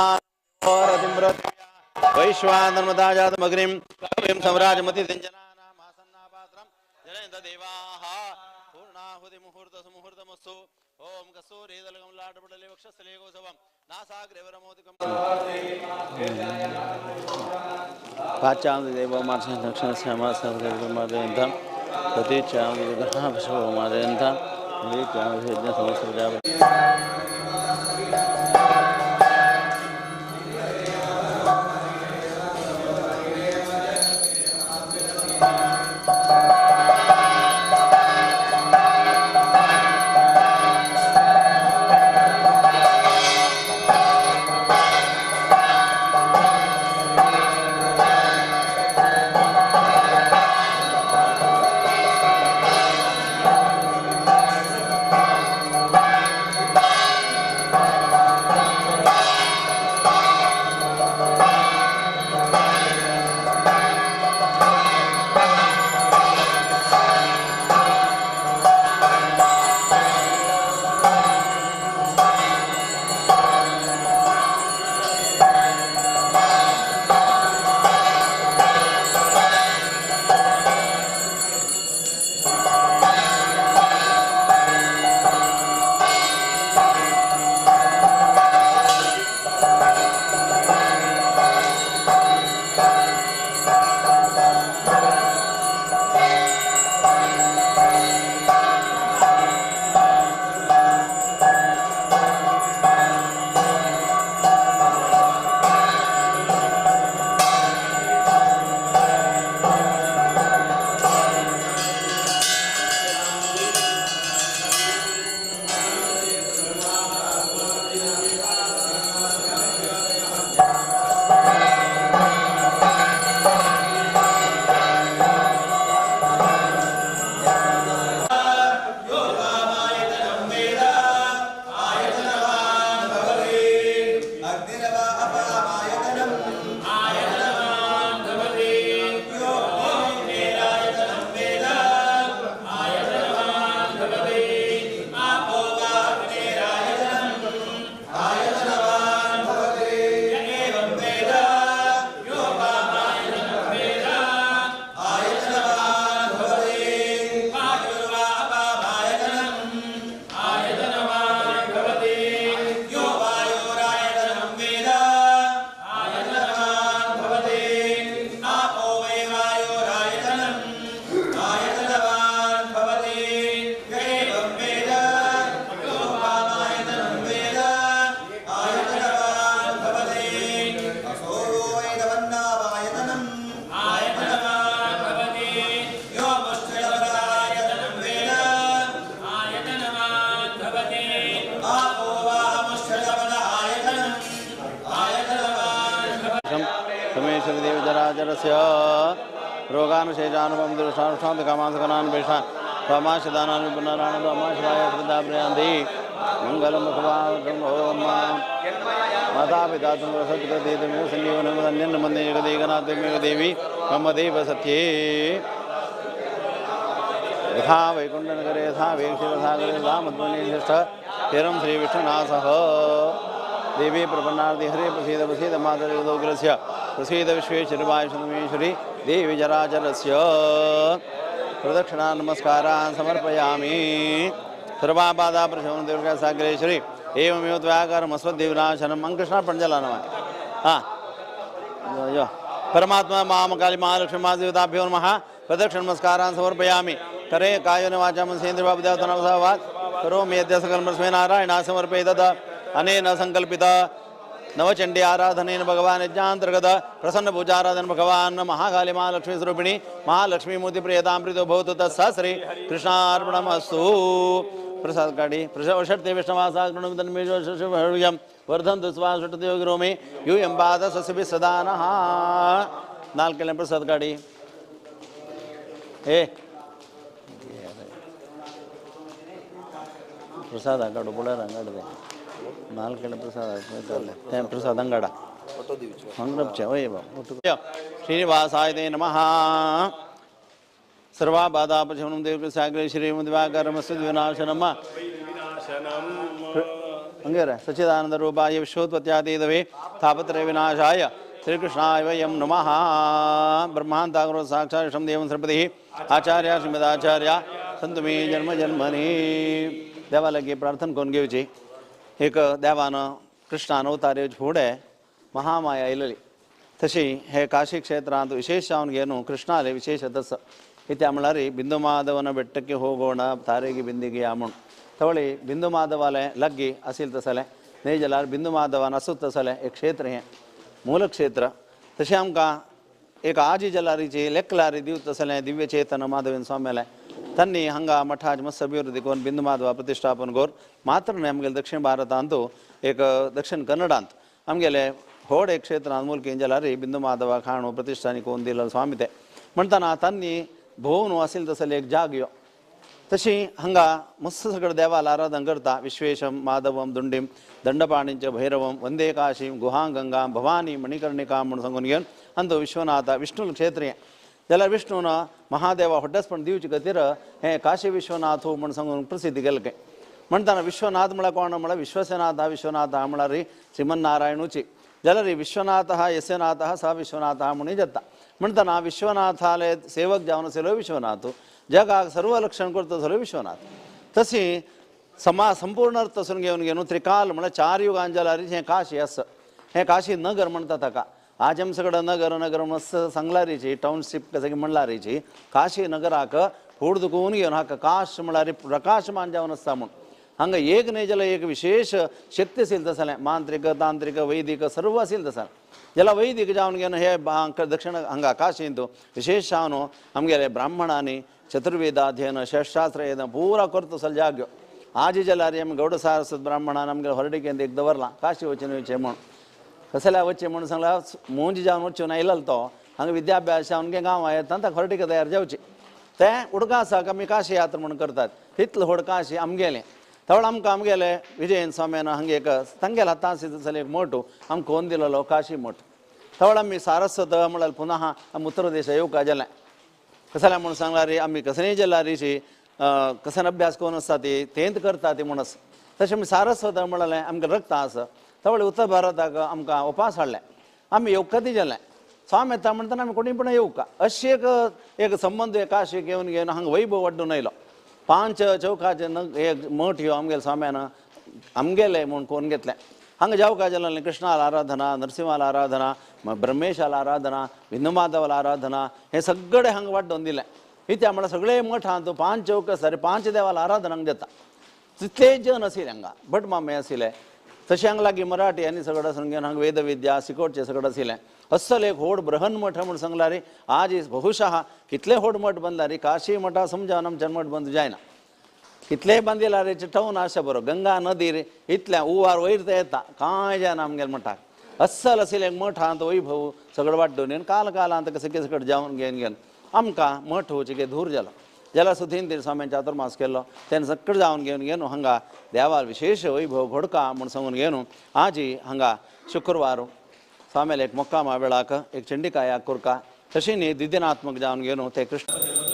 वैश्वानर्मदाजातमग्निं कविं सम्राजमतिजनानामासन्नापात्रं जनयन्त देवाः पूर्णाहुति मुहूर्त सुमुहूर्तमस्तु। ॐ कस्तूरीदलकं लाटपटले वक्षस्थले गोसवं नासाग्रेवरमोदकं पाचान्ददेवमार्षदक्षिणश्यामासर्गमादयन्तं प्रतीच्यान्दपशवमादयन्तं संस्कृता। जराचरस्य रोगानुशेषानुपम दुष्टानुष्ठान कामासकनान् पेषान् त्वमाशदानानि पुनराणि त्वमाशदाय श्रद्धाप्रयान्ति मंगलं भगवान् ओम माता पिता सत्कृतेमेव सन्निवनमन्यन्नमन्दे जगदेकनाथमेव देवी मम देव सत्ये यथा वैकुण्ठनगरे यथा वेक्षिरसागरे यथा मध्वनिष्ठ तिरं श्रीविष्णुनाथः देवी प्रपन्नार्ति हरे प्रसीद प्रसीद मातृदोग्रस्य प्रसीद विश्वेश्वरवायुषमेश्वरी देवी जराचरस्य प्रदक्षिणा नमस्कारान् समर्पयामि सर्वाबाधा प्रशमन दुर्गा सागरेश्वरी एवमेव त्वयाकारमस्मद्देवनाशनम अंकृष्णार्पण जला नमः। हाँ यो परमात्मा माम काली महालक्ष्मी महादेवताभ्यो नमः प्रदक्षिण नमस्कारान् समर्पयामि करे कायोन वाचा मनसेन्द्रियवाग्देवतानां करोमि यद्य सकलं परस्मै नारायणा समर्पये तद अनेन संकल्पित नवचंडी आराधनेन भगवान यज्ञांतर्गत प्रसन्न पूजाराधन भगवान महाकाली महालक्ष्मी स्वरूपिणी महालक्ष्मी मूर्ति प्रियतामृतो भवतु तत्सहस्रे कृष्णार्पणमस्तु। प्रसाद काढी प्रषट्ते विष्णवासागृणं वर्धन्तु स्वाषट्योगिरोमे यूयं पाद सस्यभिः सदा नः। नाल्केले प्रसाद काढी ए प्रसाद काडू पळय हांगा नाल्केले प्रसाद तें प्रसाद अंगाडा हांगा वय बाबा। श्रीनिवासाय ते नमः। सर्वाबाधापशमनं देवसागरे श्रीमद्वाकरमस्विनाशनम अंगेर सच्चिदानंद रूपाय विश्वोत्पत्त्यादिदवे तापत्रय विनाशाय श्रीकृष्णाय वयं नमः। ब्रह्मांताग्रो साक्षात् देवं सरपतिः आचार्य श्रीमदाचार्य संत मे जन्म जन्मनि। देवा लागी प्रार्थना करून घेवची। एक देवान कृष्णान अवतार येवचे फुडें महामाया आयलेली तशी हे काशी क्षेत्रांत विशेष जावन घेवन कृष्णाले विशेष तस इत्या म्हळ्यार बिंदु माधवನ ಬೆಟ್ಟಕ್ಕೆ ಹೋಗೋಣ ತಾರೆಗೆ ಬಿಂದಿಗೆ म्हूण तवळी बिंदु माधवाले लग्गी असेल तसलें न्हय जाल्यार बिंदु माधवान आसूत तसलें एक क्षेत्र हें मूल क्षेत्र। तशें आमकां एक आजी जलारीची लेखलारी दिवत तसलें दिव्य चेतन माधवेंद्र स्वामीलें तन्नी हांगा मठाज मस्त अभिवृद्धी करून बिंदु माधवा प्रतिष्ठापन करून मात्र न्हय आमगेले दक्षिण भारतांतू एक दक्षिण कन्नडांत आमगेले व्हड एक क्षेत्रांत मुलकी जाल्यार बिंदु माधवा खाणू प्रतिष्ठान करून दिलो स्वामी ते म्हणटना तांणी भोवन असेल तसले एक जाग यो तशी हांगा मस्त सगळं देवाला आराधन करता। विश्वेशम माधवम दुंडीम दंडपाणींच भैरवम वंदे काशीम गुहां गंगा भवानी मणिकर्णिका म्हूण सांगून घेवन अंत विश्वनाथ विष्णु क्षेत्र हें जाल्यार विष्णून महादेवा होड्डसपण दिवचे खातीर हें काशी विश्वनाथ म्हूण सांगून प्रसिद्धी केलें। म्हणटना विश्वनाथ म्हळ्यार कोण म्हळ्यार विश्वसेनाथ विश्वनाथ म्हळ्यार श्रीमन्नारायणूची जाल्यार विश्वनाथ यस्यनाथ स विश्वनाथ म्हणून जाता। म्हणटना विश्वनाथाले सेवक जावन आशिल्लो विश्वनाथ जगाक सर्व लक्षण करता तसलो विश्वनाथ तशी समा संपूर्ण अर्थ तसून घेवन घेवन त्रिकाल म्हळ्यार चार युगान जाल्यार हें काशी आसा हें काशी नगर म्हणटा ताका। आज आमचे कडेन नगर नगर मस्त सांगलारीची टाउनशीप कशें म्हणलारीची काशी नगराक फूड दुखून घेवन हाका काश म्हळ्यार प्रकाशमान जावन आसता म्हूण हांगा एक न्हय जाल्यार एक विशेष शक्ती आशिल्ली तसलें मांत्रिक तांत्रिक वैदिक सर्व आशिल्लें तसलें जाल्यार वैदिक जावन घेवन हे दक्षिण हांगा काशींत विशेष जावन आमगेले ब्राह्मणांनी चतुर्वेदाध्ययन षट्शास्त्र येन पूरा करता तसलो जाग्यो। आज जाल्यार आमी गौड सारस्वत ब्राह्मणान आमगेले हरडिकेंत एक दवरलां काशी वचून येवचें म्हूण कसल्या वचचें म्हूण सांगलां मुंज जावन वचून आयलेलो तो हांगा विद्याभ्यास जावन गांव येता ताका हरडिका तयार जावची तें उडकां आसा आमी काशी यात्रा म्हूण करतात तितलें व्हड काशी आमगेलें। तवळ आमकां आमगेले विजयन स्वाम्यान हांगा एक तांगेल्या हातान तसले एक मठ आमकां कोन दिलेलो काशी मठ। तवळ आमी सारस्वत म्हळ्यार पुनः आमी उत्तर देशा येवका जालें कसल्या म्हूण सांगला रे आमी कसलेय जाल्यार रिशी कसन अभ्यास करून आसता ती तेंत करता ती म्हूण आसा तशें आमी सारस्वत म्हणलें आमकां रक्त आसा तवळ उत्तर भारताक आमकां उपास हाडलें आमी येवका जालें स्वामी येता म्हणटना आमी कोणी पण येवका अशी एक एक संबंद काशी घेवन घेवन हांगा वैभव वाडून आयलो। पांच चौकाचे एक मठ ह्यो आमगेले स्वाम्यान आमगेले म्हूण कोन्न घेतलें। हांगा जावका जालें कृष्णाला आराधना नरसिंहाला आराधना ब्रह्मेशाला आराधना बिंदुमाधवाला आराधना हे सगळे हांगा वाडोवन दिलें। इत्या म्हळ्यार सगळे मठांत पांच चौक आसा पांच देवाला आराधना हांगा जाता तितले जन आशिल्ले हांगा भट मामे आशिल्ले तशें हांगा लागीं मराठी आनी सगळें आसून घेवन हांगा वेदविद्या सिकोटचें सगळें आशिल्लें। अस्सल एक व्हड बृहन मठ म्हूण सांगला रे आज बहुशः कितले व्हड मठ बांदला रे काशी मठा समजावन आमच्यान मठ बंद जायना कितलेय बांदिला रे चिटोवन आसा बरो गंगा नदी रे इतल्या उवार वयर ते येता कांय जायना आमगेल्या मठाक। अस्सल आशिल्लें मठांत वैभव सगळो वाड्डून येवन काल कालांत सगळे सकट जावन घेवन घेवन आमकां मठ वचगे धूर जालो ज्याला सुधीन स्वाम्यान चातुर्मास केल्लो तेन्ना सगळें जावन घेवन घेवन हांगा देवार विशेष वैभव घडका म्हूण सांगून घेवन आजी हांगा शुक्रवार स्वाम्याले एक मुक्कामा वेळाक एक चंडिकाया कुरका तशी न्ही द्विदिनात्मक जावन घेवन ते कृष्ण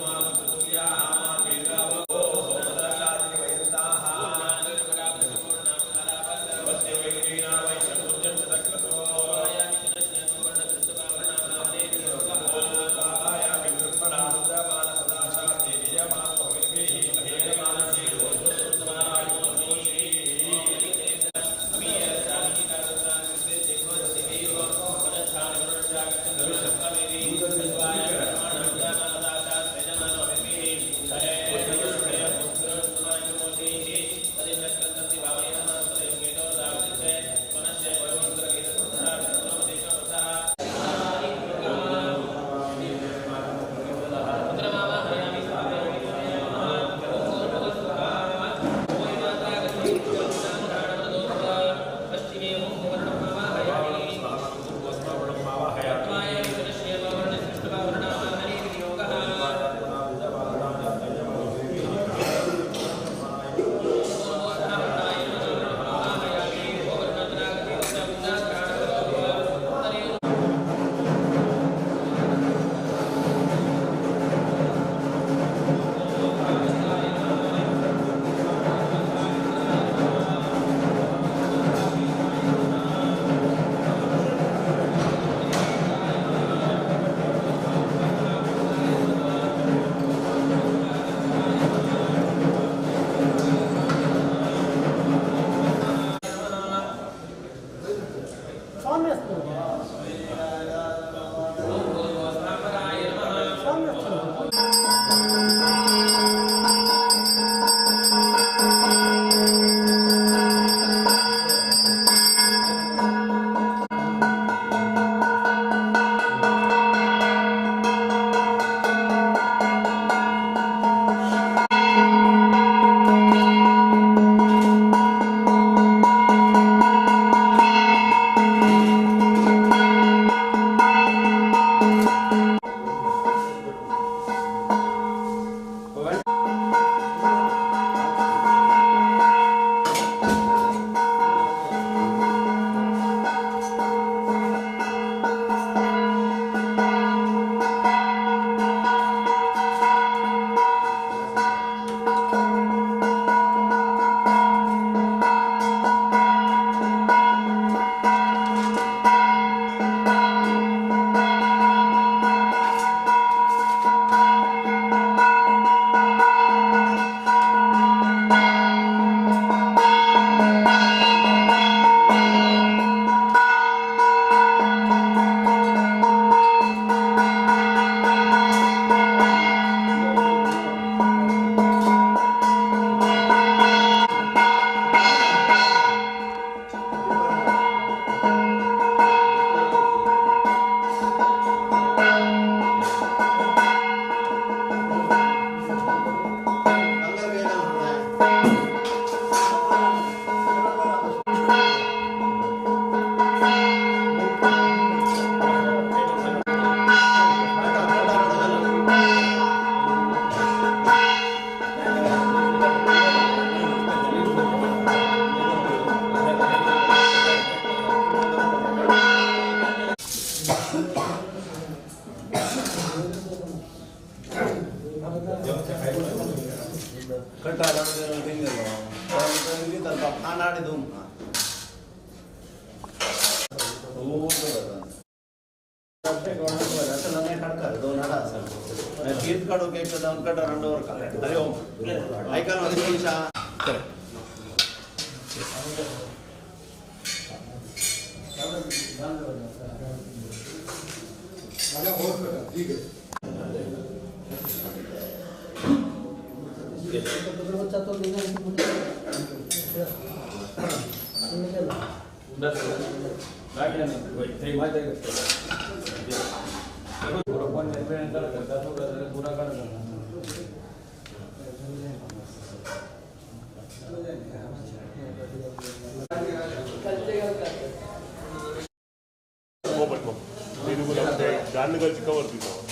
नांदगाची कवर दिता.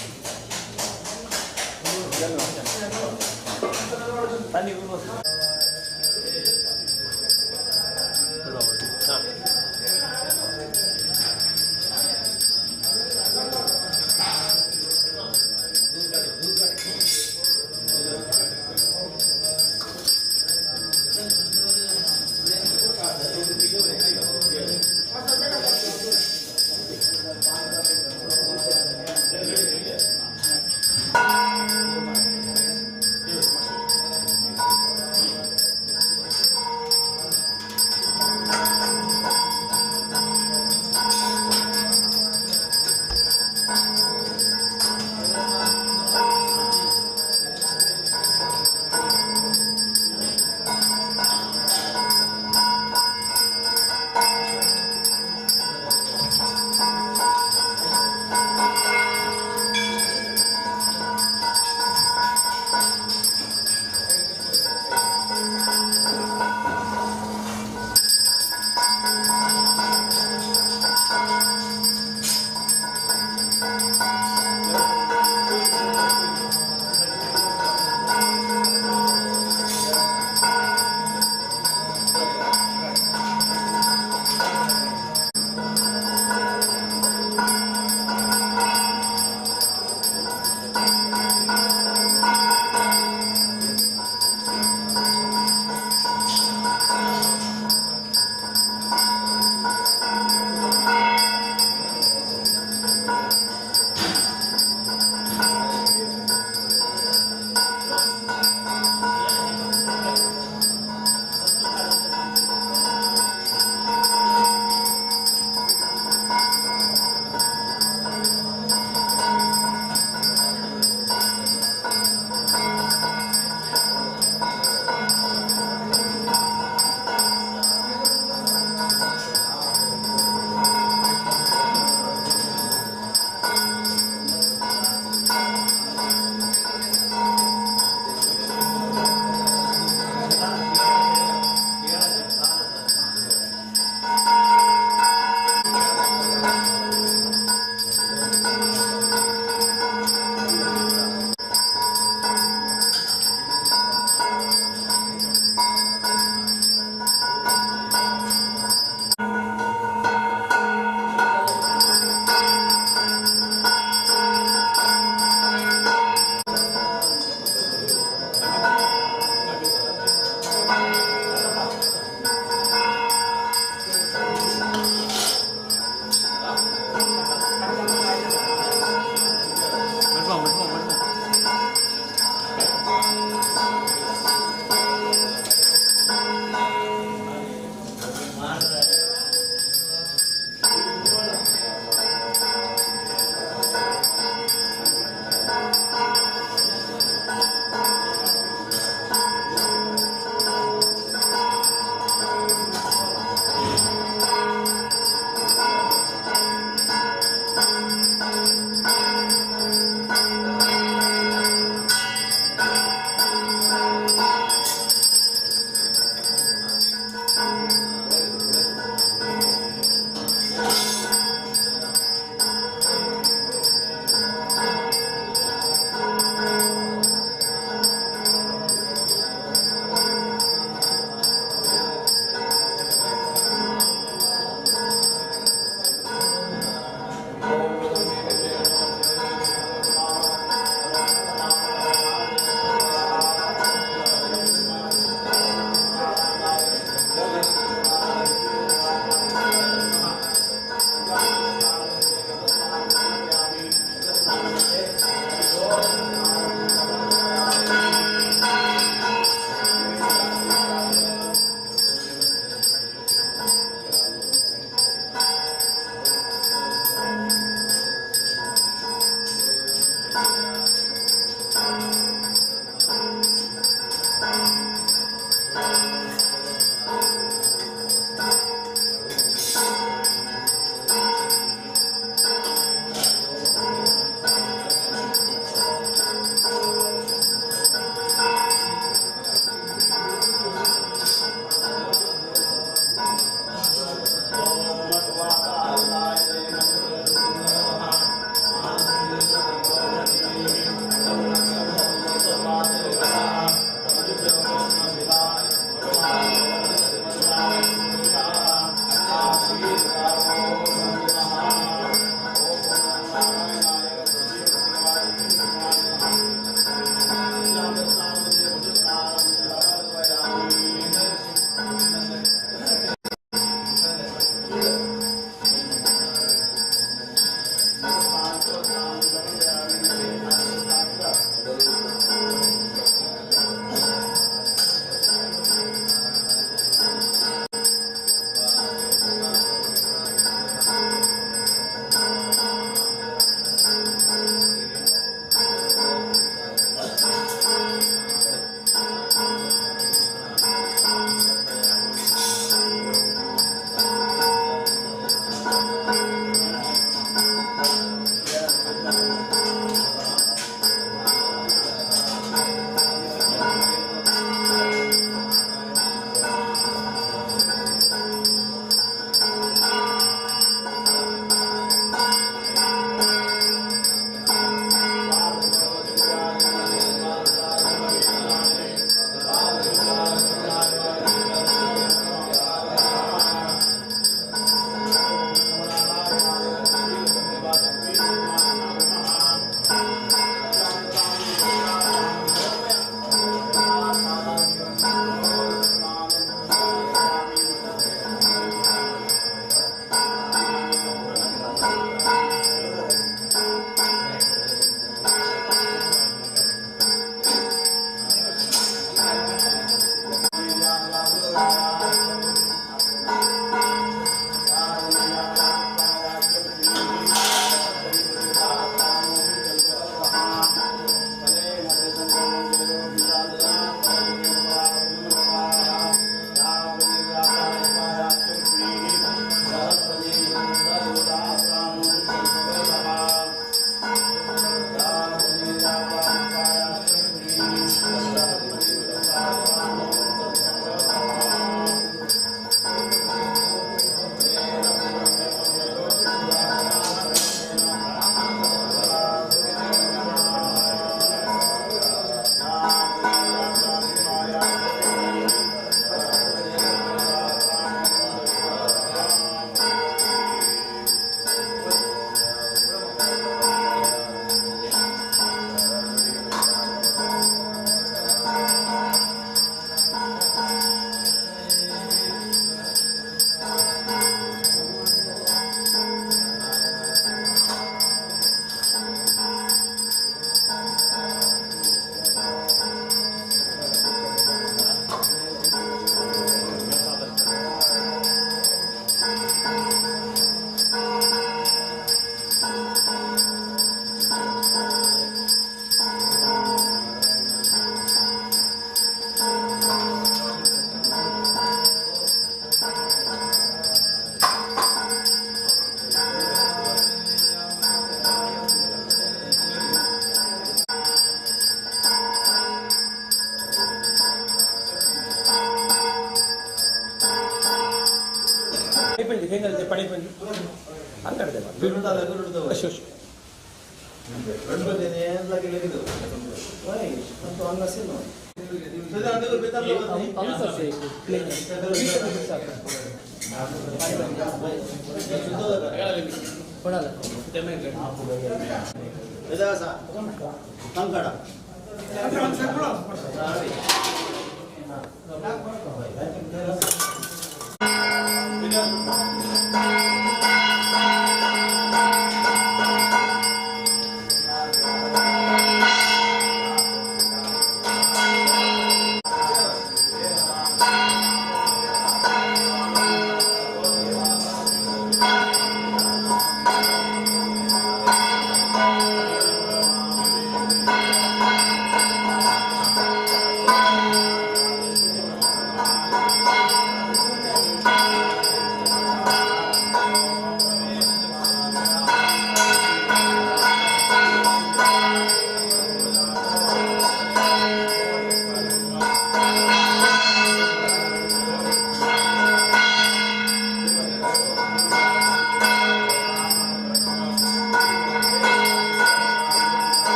అయిపోయింది, పని అయిపోయింది.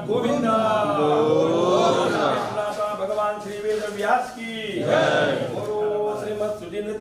गोविंदा भगवान श्री वेद व्यास की जय। गुरु श्रीमद सुधीन्द्र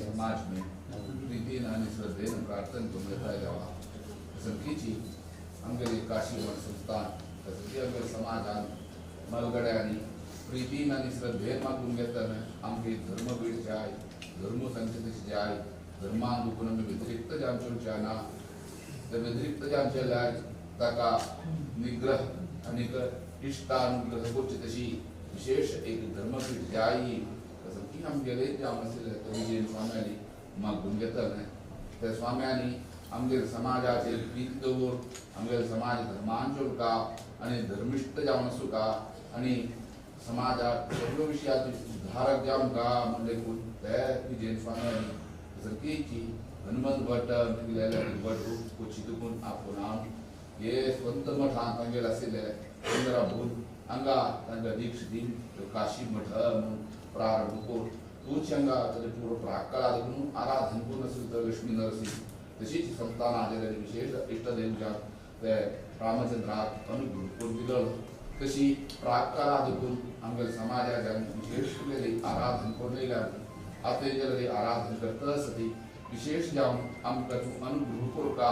समाज में प्रीति श्रद्धेन प्रार्थना संख्येची आमगेली काशी मठ संस्थान तसली आमगेले समाजान मलगड्यांनी प्रीतीन आनी श्रद्धेन मागून घेतना आमगे धर्मपीठ जाय, धर्म संख्येची जाय, धर्मान दुखून आमी व्यतिरिक्त जावचे ना, ते व्यतिरिक्त जावचे जाय ताका निग्रह आनी इश्टानुग्रह करचे तशी विशेष एक धर्मपीठ जाय. तसं आमगेले जावन आशिल्ले ते विजयन स्वाम्यांनी मागून घेतले त्या स्वाम्यांनी आमगेले समाजाचेर प्रीत दवर आमगेले समाज धर्मान चलता आनी धर्मिश्ट जावन आसूका आनी समाजाक सगळ्यो विशयाचे सुधारक जावंक का म्हण देखून ते विजयन स्वाम्यांनी तसंकीची हनुमंत भट भट कोची दुखून आपोवन हांव हे स्वंत मठांत तांगेले आशिल्ले पंदरा भूल हांगा तांकां दीक्ष दीन काशी मठ म्हणून प्रारंभ करून तूच हांगा ताजे पूर्व प्राकळा देखून आराधन करून आशिल्ले तर लक्ष्मी नरसिंह तशीच संस्थानां आशिल्ले विशेष इश्टदेवच्या ते रामचंद्राक अनुग्रह करून दिलो तशी प्राकळा देखून आमगेले समाजाच्या विशेष तुगेली आराधन करून येयल्या आतां जेन्ना आराधन करता आसती विशेष जावन आमकां तूं अनुग्रह करुका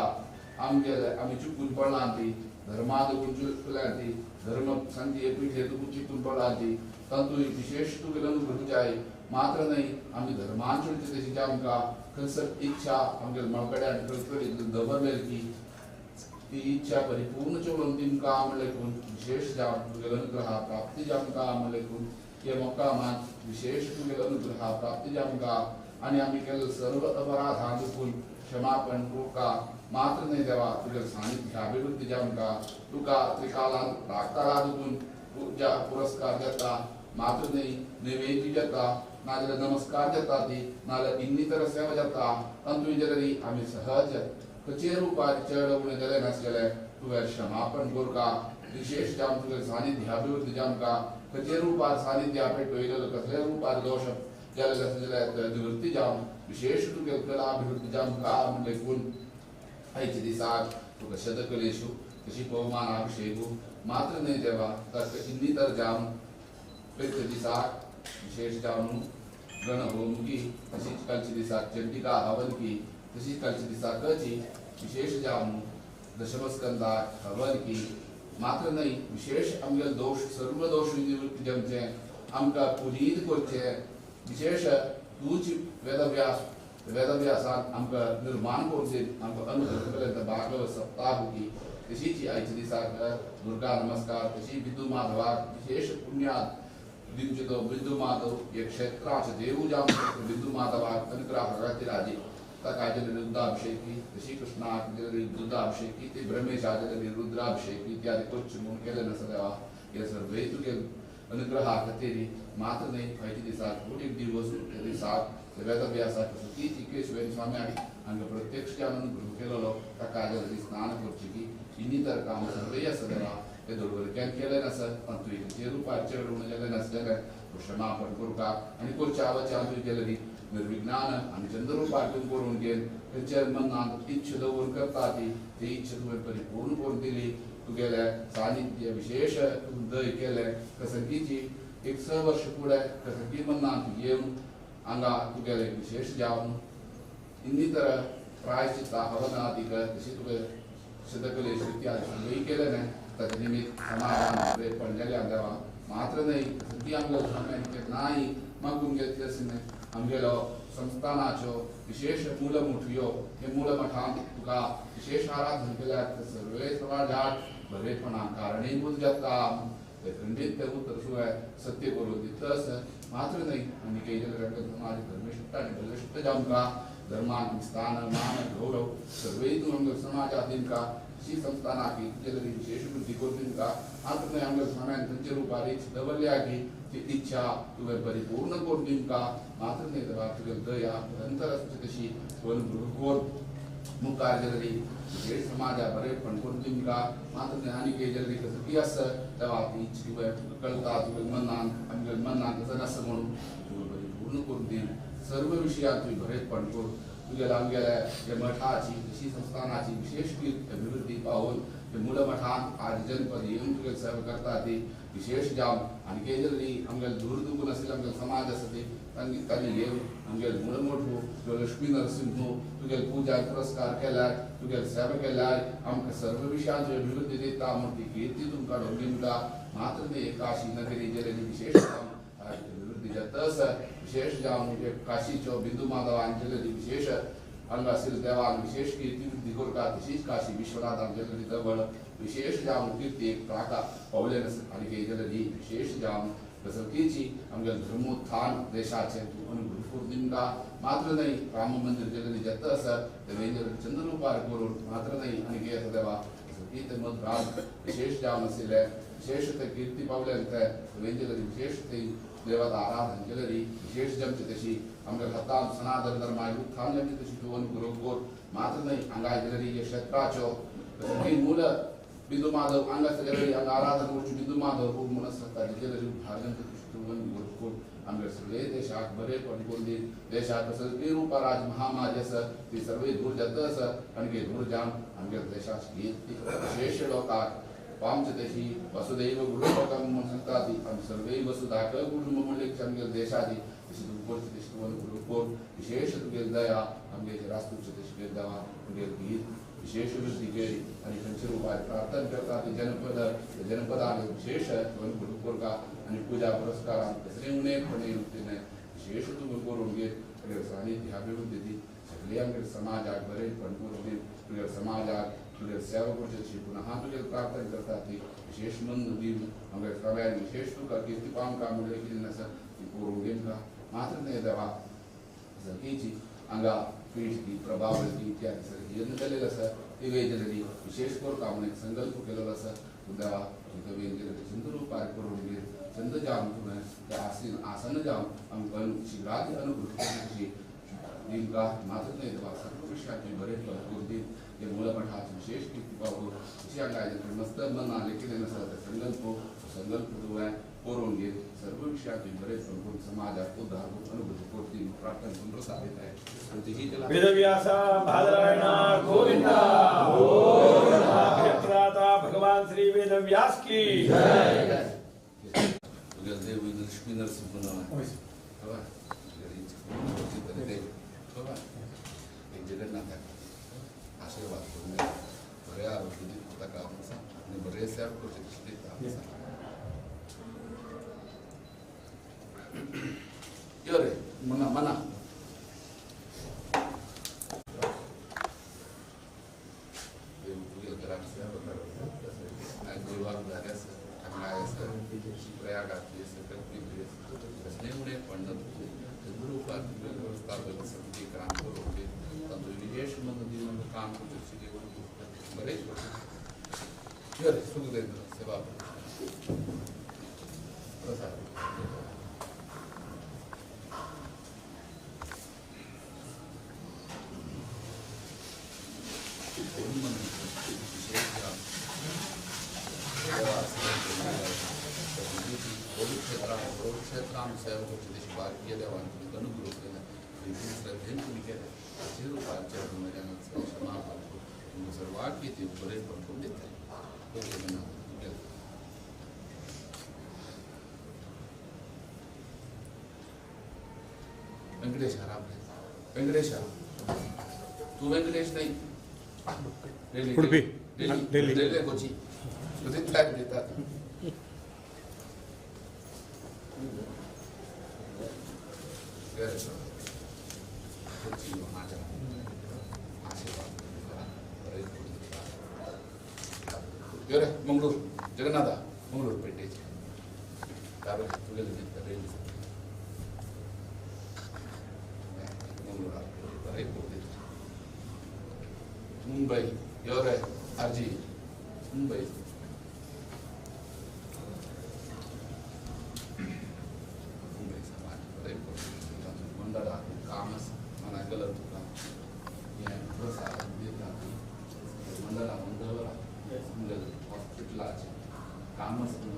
आमगेले आमी चुकून पडलां ती धर्मा देखून चुकल्या ती धर्म संख्ये पिठे तुकून चिकून पडला ती तातूंत विशेष तुगेले अनुग्रह जाय. मात्र न्हय आमी धर्मान चलचे तशी आमकां खंयसर इच्छा आमगेले मळकड्यान खंयसर दवरलेली की ती इच्छा परिपूर्ण चलोवन तिमकां म्हणलें देखून विशेष जावन तुगेले अनुग्रह प्राप्ती जावंका म्हणलें देखून हे मोकामांत विशेष तुगेले अनुग्रह प्राप्ती जावंका आनी आमी केल्ले सर्व अपराधां देखून क्षमापण करुका. मात्र न्हय देवा तुगेले सानिध्याभिवृद्धी जावंका तुका त्रिकालांत प्राक्काळा देखून पूजा पुरस्कार जाता. मात्र न्हय नैवेद्य जाता नाजाल्यार नमस्कार जाता ती नाजाल्यार इन्नितर सेवा जाता तातूंत जरी आमी सहज खंयचेय रुपार चड उणें जालें नासलें तुवें क्षमापण करुका. विशेष जावन तुगेले सानिध्याभिवृद्धी जावंका खंयचेय रुपार सानिध्या पेटयलेलो कसलेय रुपार दोश जालें आसलें जाल्यार निवृत्ती जावन विशेष तुगेले कलाभिवृद्धी जावंका म्हण देखून आयच्या दिसाक तुका शतकलेशु तशी पवमानाभिषेकू. मात्र न्हय देवा ताका इन्नितर जावन प्रत्येक दिसाक विशेष जावन गण होमकी तशीच कालच्या दिसाक चंडिका हवन की तशीच कालच्या दिसाकची विशेष जावन दशमस्कंदाक हवन की. मात्र न्हय विशेष आमगेले दोश सर्व दोश निवृत्ती जावचे आमकां पुनीत करचे विशेष तूच वेदव्यास वेदव्यासान आमकां निर्माण करून दिवन आमकां अनुग्रह केले भागवत सप्ताह की तशीच आयच्या दिसाक दुर्गा नमस्कार तशी बिंदू माधवाक विशेष पुण्यात दिवचे तो बिंदू माधव हे क्षेत्राचे देव जावन बिंदू माधवाक अनुग्रह खातीर आजी ताका रुद्राभिषेकी तशी कृष्णाक रुद्राभिषेकी ते ब्रह्मेशाचे रुद्राभिषेकी इत्यादी करचे म्हणून केले नासता देवा हे सर्वय तुगे अनुग्रहा खातीर मात्र न्हय खंयच्या दिसाक कोटी दिवस त्या दिसाक वेदव्यासाक सतीच केशवेन स्वाम्याक हांकां प्रत्यक्ष अनुग्रह केलेलो ताका स्नान करचें की इन्नीतर काम सर्वय आसा देवा ते दडवरक्यान केलें नासत पण तुवें जे रुपार चेडून केलें नासलें क्षमापण करता आनी करच्या वच्या तुवें केलेली निर्विज्ञान आनी चंद्ररुपार तूं करून घेवन तेंच्या मनांत इच्छा दवरून करता ती ती इच्छा तुवें परिपूर्ण करून दिली तुगेलें सानिध्य विशेष दय केलें प्रसंगीची एक 6 वर्ष फुडें प्रसंगी मनांत येवन हांगा तुगेलें विशेष जावन इन्नीतर प्रायश्चित्ता हवनादिक तशी तुवें शतकलेश इत्यादी सगळी केलें न्हय ताचे निमित्त समाधान बरेपण जालें देवा मात्र न्हय सगळी आमगेलो स्वाम्यान केन्नाय मागून घेतलें अशें न्हय आमगेलो संस्थानाच्यो विशेष मूलमुठयो हे मूलमठांत तुका विशेष आराधन केल्यार सर्वे समाजात बरेपणा कारणीभूत जाता ते खंडीत ते उतर शिवाय सत्य करून दितस मात्र न्हय आनी केलें समाज धर्मिश्ट आनी बलिश्ट जावंका धर्मान स्थान मान गौरव सर्वय तूं आमगेलो समाजात दिवंका अशी संस्थानाक तुजे विशेष वृद्धी करून दिवंका मात्र न्हय आमगेलो स्वाम्यान थंयचे रुपार इच्छा दवरल्या की ती इच्छा तुवें परिपूर्ण करून दिवंका मात्र न्हय देवा तुगे दया निरंतर आसची तशी अनुग्रह कर मुखार जाली विशेष समाजा बरेपण करून दिवंका मात्र न्हय आनी कितें जाली कसो की आसा तेवा ती इच्छा तुवें कळटा तुवें मनान आमगेल्या मनान कसो नासता म्हणून तुवें परिपूर्ण करून दी सर्व विशयात तुवें बरेपण करून तुगेल्या आमगेल्या ह्या मठाची तशी संस्थानाची विशेष अभिवृद्धी पावोवन ते मूलमठांत आज जनपद येवन तुगेली सेवा करता ती विशेष जावन आनी कितें जाली आमगेले दूर दुखून आशिल्ले आमगेलो समाज आसा ती तांणी येवन आमगेले मूलमठ लक्ष्मी नरसिंह तुगेली पुजा पुरस्कार केल्यार तुगेली सेवा केल्यार आमकां सर्व विशयांची अभिवृद्धी दिता म्हूण ती कीर्ती तुमकां दिवंका मात्र न्हय काशी नगरी जाली विशेष जावन अभिवृद्धी जाता आसा विशेष जावन काशीचो बिंदू माधवान केलेली विशेष हांगा आशिल्ल्या देवान विशेष कीर्ती वृद्धी करता तशीच काशी विश्वनाथान केलेली जवळ विशेष जावन कीर्ती एक प्राका पावले आनी कितें जाली विशेष जावन प्रसंगीची आमगेलें धर्मोत्थान देशाचें तूं अनुग्रह करून दिवंका मात्र न्हय राम मंदिर केलेली जाता आसा तें चंद्ररुपार करून मात्र न्हय आनी कितें आसा देवा प्रसंगी ते मधुरान विशेष जावन आशिल्लें विशेष ते कीर्ती पावले ते विशेष ते देवता आराधन केलेली विशेष जमचे तशी आमगेल्या हातान सनातन धर्माचे उत्थान जमचे तशी तूं अनुग्रह कर मात्र न्हय हांगा जाली ह्या क्षेत्राच्यो प्रसंगी मूल बिंदू माधव हांगा जाली हांगा आराधन करची बिंदू माधव रूप म्हणून आसता ताजें जाली उद्धार जमचे तशी तूं अनुग्रह कर आमगेल्या सगळे देशाक बरेपण करून दी देशाक सगळी रुपा राज महामारी आसा ती सर्वय दूर जाता आसा आनी दूर जावन आमगेल्या देशाची कीर्ती विशेष लोकांक पामचे तशी वसुदैव कुटुंबकम म्हणून सांगता ती आमी सर्वय वसुधाक कुटुंब म्हणलें आमगेल्या देशाची तशी तूं करची तशी तूं अनुग्रह कर विशेष तुगेली दया आमगेले रास्तुचे तशी देवा तुगेली गीत विशेष वृद्धी केली आनी खंयच्या रुपार प्रार्थना करता ती जनपद जनपदान विशेष अनुग्रह करता आनी पुजा पुरस्कारान कसलें उणेपण येवचें विशेष तूं करून घेत तुगेले सानिध्य अभिवृद्धी दी सगळे आमगेल्या समाजाक बरेपण करून दी तुगेल्या समाजाक तुगेली सेवा करची तशी पुनः तुगेली प्रार्थना करता ती विशेष मन दिवन आमगेल्या सगळ्यान विशेष तुका कीर्ती पावंका म्हणल्यार कितें नासा ती करून घेवंका मात्र न्हय देवा सगळीची हांगा पीठ प्रभावती इत्यादी सगळी यत्न केलेलो आसा ती वेगळी विशेष करता म्हणून एक संकल्प केलेलो आसा तूं देवा तुका वेगळी चंद्ररुपार करून घेत चंद्र जावन तुवें ते आसन आसन जावन आमकां शिग्राती अनुग्रह तशी दिवंका मात्र न्हय देवा सर्व विशयाची बरेपण करून दी हे मूलमठाची विशेष कीर्ती पावो तशी हांगा मस्त मनान कितें नासा ते संकल्प संकल्प तुवें करून घेत सर्व विशयाची बरेपण करून समाजाक उद्धार अनुग्रह करती प्रार्थना करून प्रसाद आहे. वेदव्यास बादरायण गोविंदा गोविंदा प्राता भगवान श्री वेदव्यास की जय. तुगेले देव लक्ष्मी नरसिंह खबर खबर एक जगन्नाथाक आशीर्वाद करून बरें आरोग्य दिता ताका आनी बरें सेवा करचें तशें दिता. यो रे मना मना. सेवागुजारी आसा हांगा आसा प्रयागांतली आसा कल्पीतली आसा कसलेय उणें पडना तुजें चंद्ररूपार व्यवस्थापन समिती काम करून तातूंत विशेष मन दिवन काम करता बरें सुखदेंद्र सेवा प्रसाद क्षेत्रान सेवा करची तशी भारतीय देवान तुमी अनुग्रह केला श्रद्धेन तुमी केलें ताचे रुपार क्षमा तुमकां सर्वांक देव बरें करून दितले. वेंकटेश आराम वेंकटेश तूं वेंकटेश न्ही उडपी दिल्ली दिल्ली कोची तुझे दितात. मंगळूर जगन्नाथ मंगळूर पेटेचे मुंबई यो रे आरजी मुंबई मुंबई समाज मंडळात काम मना गलत तुका हें प्रसाद दिता मंडळा मंडळा हॉस्पिटलाचें काम करून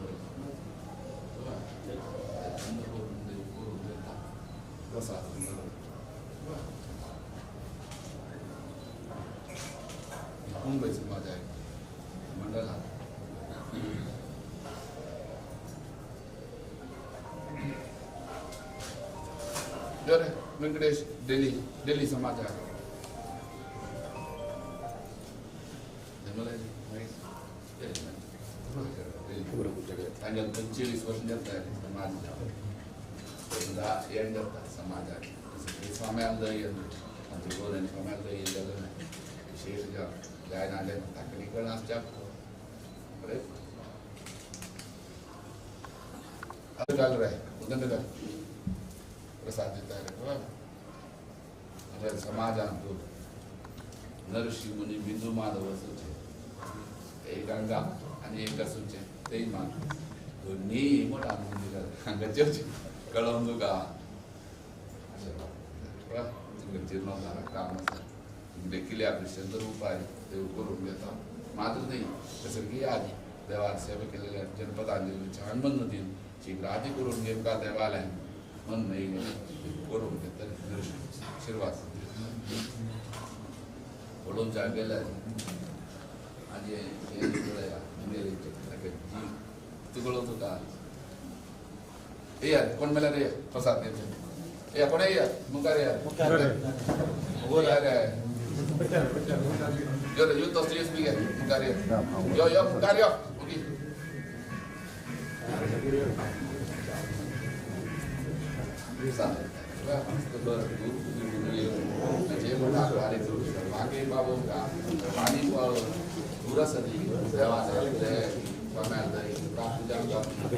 दिता प्रसाद मुंबई समाज आहे मंडळात. वेंकटेश दिल्ली दिल्ली समाज आहे तांगे 25 वर्ष जाता समाज एंड जाता समाजात स्वाम्याला स्वाम्याला येयलें विशेष जायना ताका कडेन आसच्या बरें घाल रे उदंड घाल प्रसाद दिता रे समाजांत नरशी मुनी बिंदू माधव आसूचे एक हांगा आनी एक आसूचे तेय मान दोन्ही मोठा हांगा जेवचे कळोवन तुका जीर्णोद्धाराक काम आसा देखील आपले चंद्र उपाय देव करून घेता मात्र न्ही सगळी आदी देवार सेवा केलेल्या जनपदांजली छान मन दिवन शीघ्रादी करून घेवका देवालयान मन न्ही करून घेतले आशीर्वाद पळोवन जागेल्या आनी तुगळो तुका येयात कोण मेल्यार ये प्रसाद दिवचे या कोण या मुखार या रे यो रे यो तसली स्पीकर मुखार यो यो मुखार यो ओके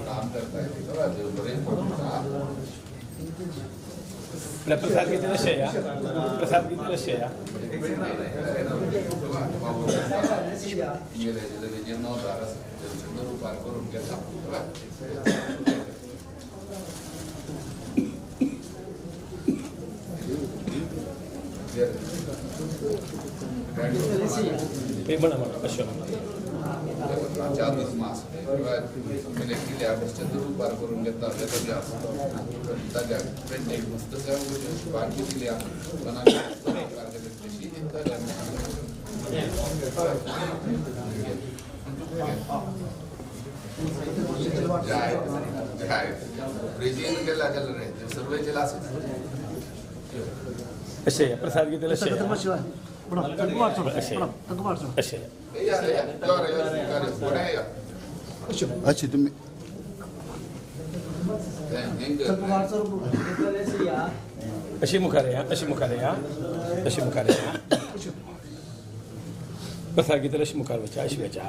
काम करता प्रसाद किती या प्रसाद किती या चातुर्मास चंद्ररूपार करून घेता मस्त बाकी दिल्या सर्व प्रसाद घेतले अच्छी तुम्ही अशी मुखार या अशी मुखार या अशी मुखार या प्रसाद घेतले अशी मुखार वचा अशी वचा.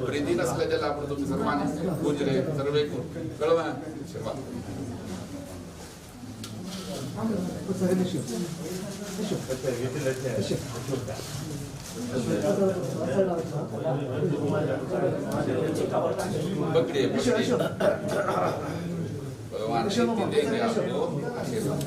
प्रीती नसल्या त्याला आपण तुम्ही सर्वांनी गुजरे सर्वे कळवा आशीर्वाद. पकड़िए पकड़िए भगवान शक्ति देंगे आपको आशीर्वाद.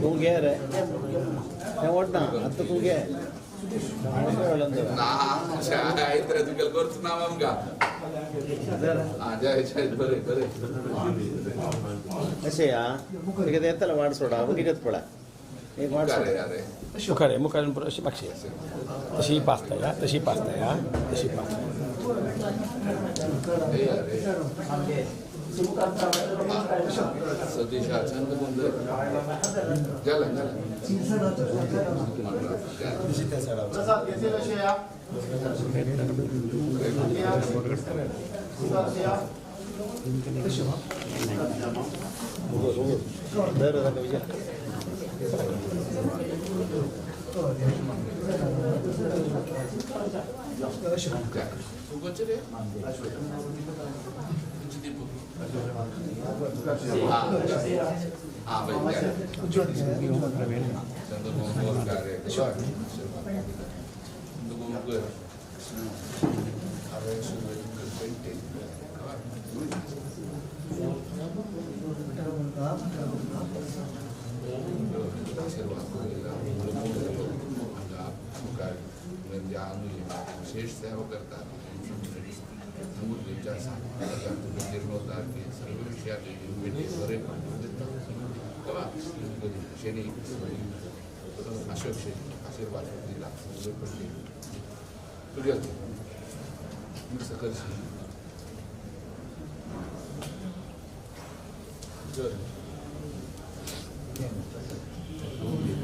तू घे रे ओढ ना आता तू घे अशें आं तुगे येतले वाट सोडा कितें पळय एक वाट मुखार मुखार अशी मागशी तशी पासता या तशी पासता या तशी पासता. विशेष सेवा करतात जीर्णोद्धार सर्व विषयात शनी अशोक शेनी आशीर्वाद दिला तुझ्या सकल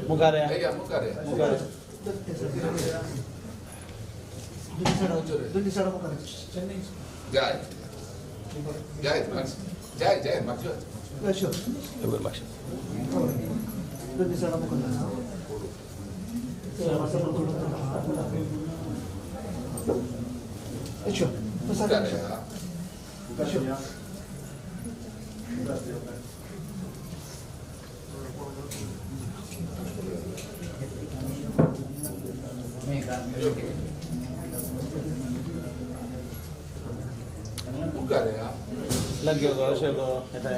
मुखार मुखार जय जय जय जय लग गयो अशें गो येता.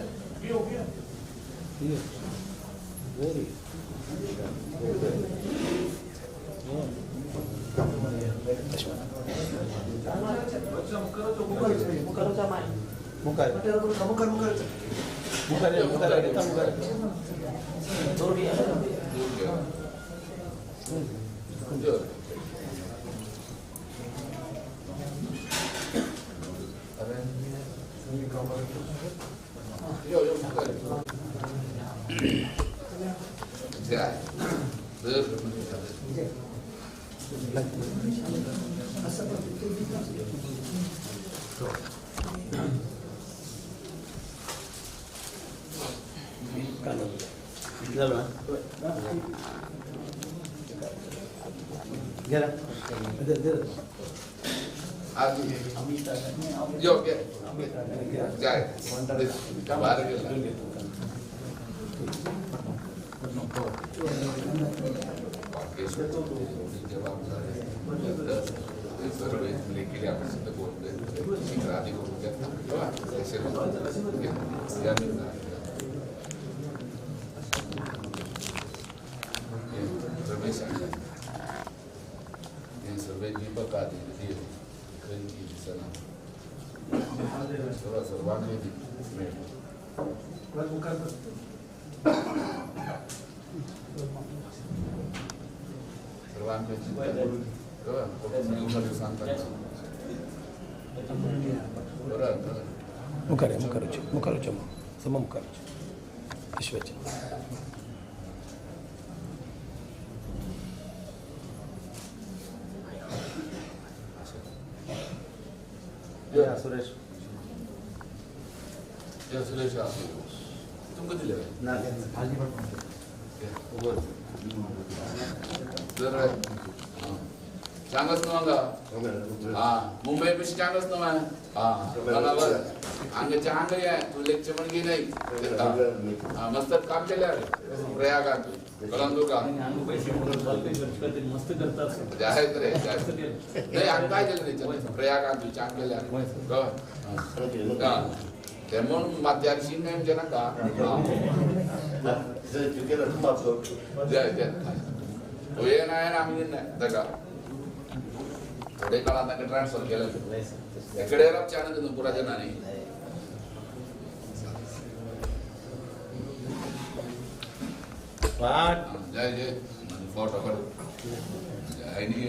सुरेश सुरेश तुमकां दिले चांगच न्हू हांगा हा मुंबई पेक्षा चांगच न्हू हा बराबर हांगा चांग तूं लेक्चर म्हण घे नाही मस्त काम केले प्रयागात कलंदुर्गा जायत रे नाही हांगा काय केलें तेच्या प्रयागात तूं चांग केल्या ते म्हणून मात्यार शीन म्हणजे नाका ये ना आमी ताका थोडे काळान ताका ट्रान्सफर केलें एकडे चानक न्हू पुरा जणांनी जय जय फोटो काडू जय न्ही.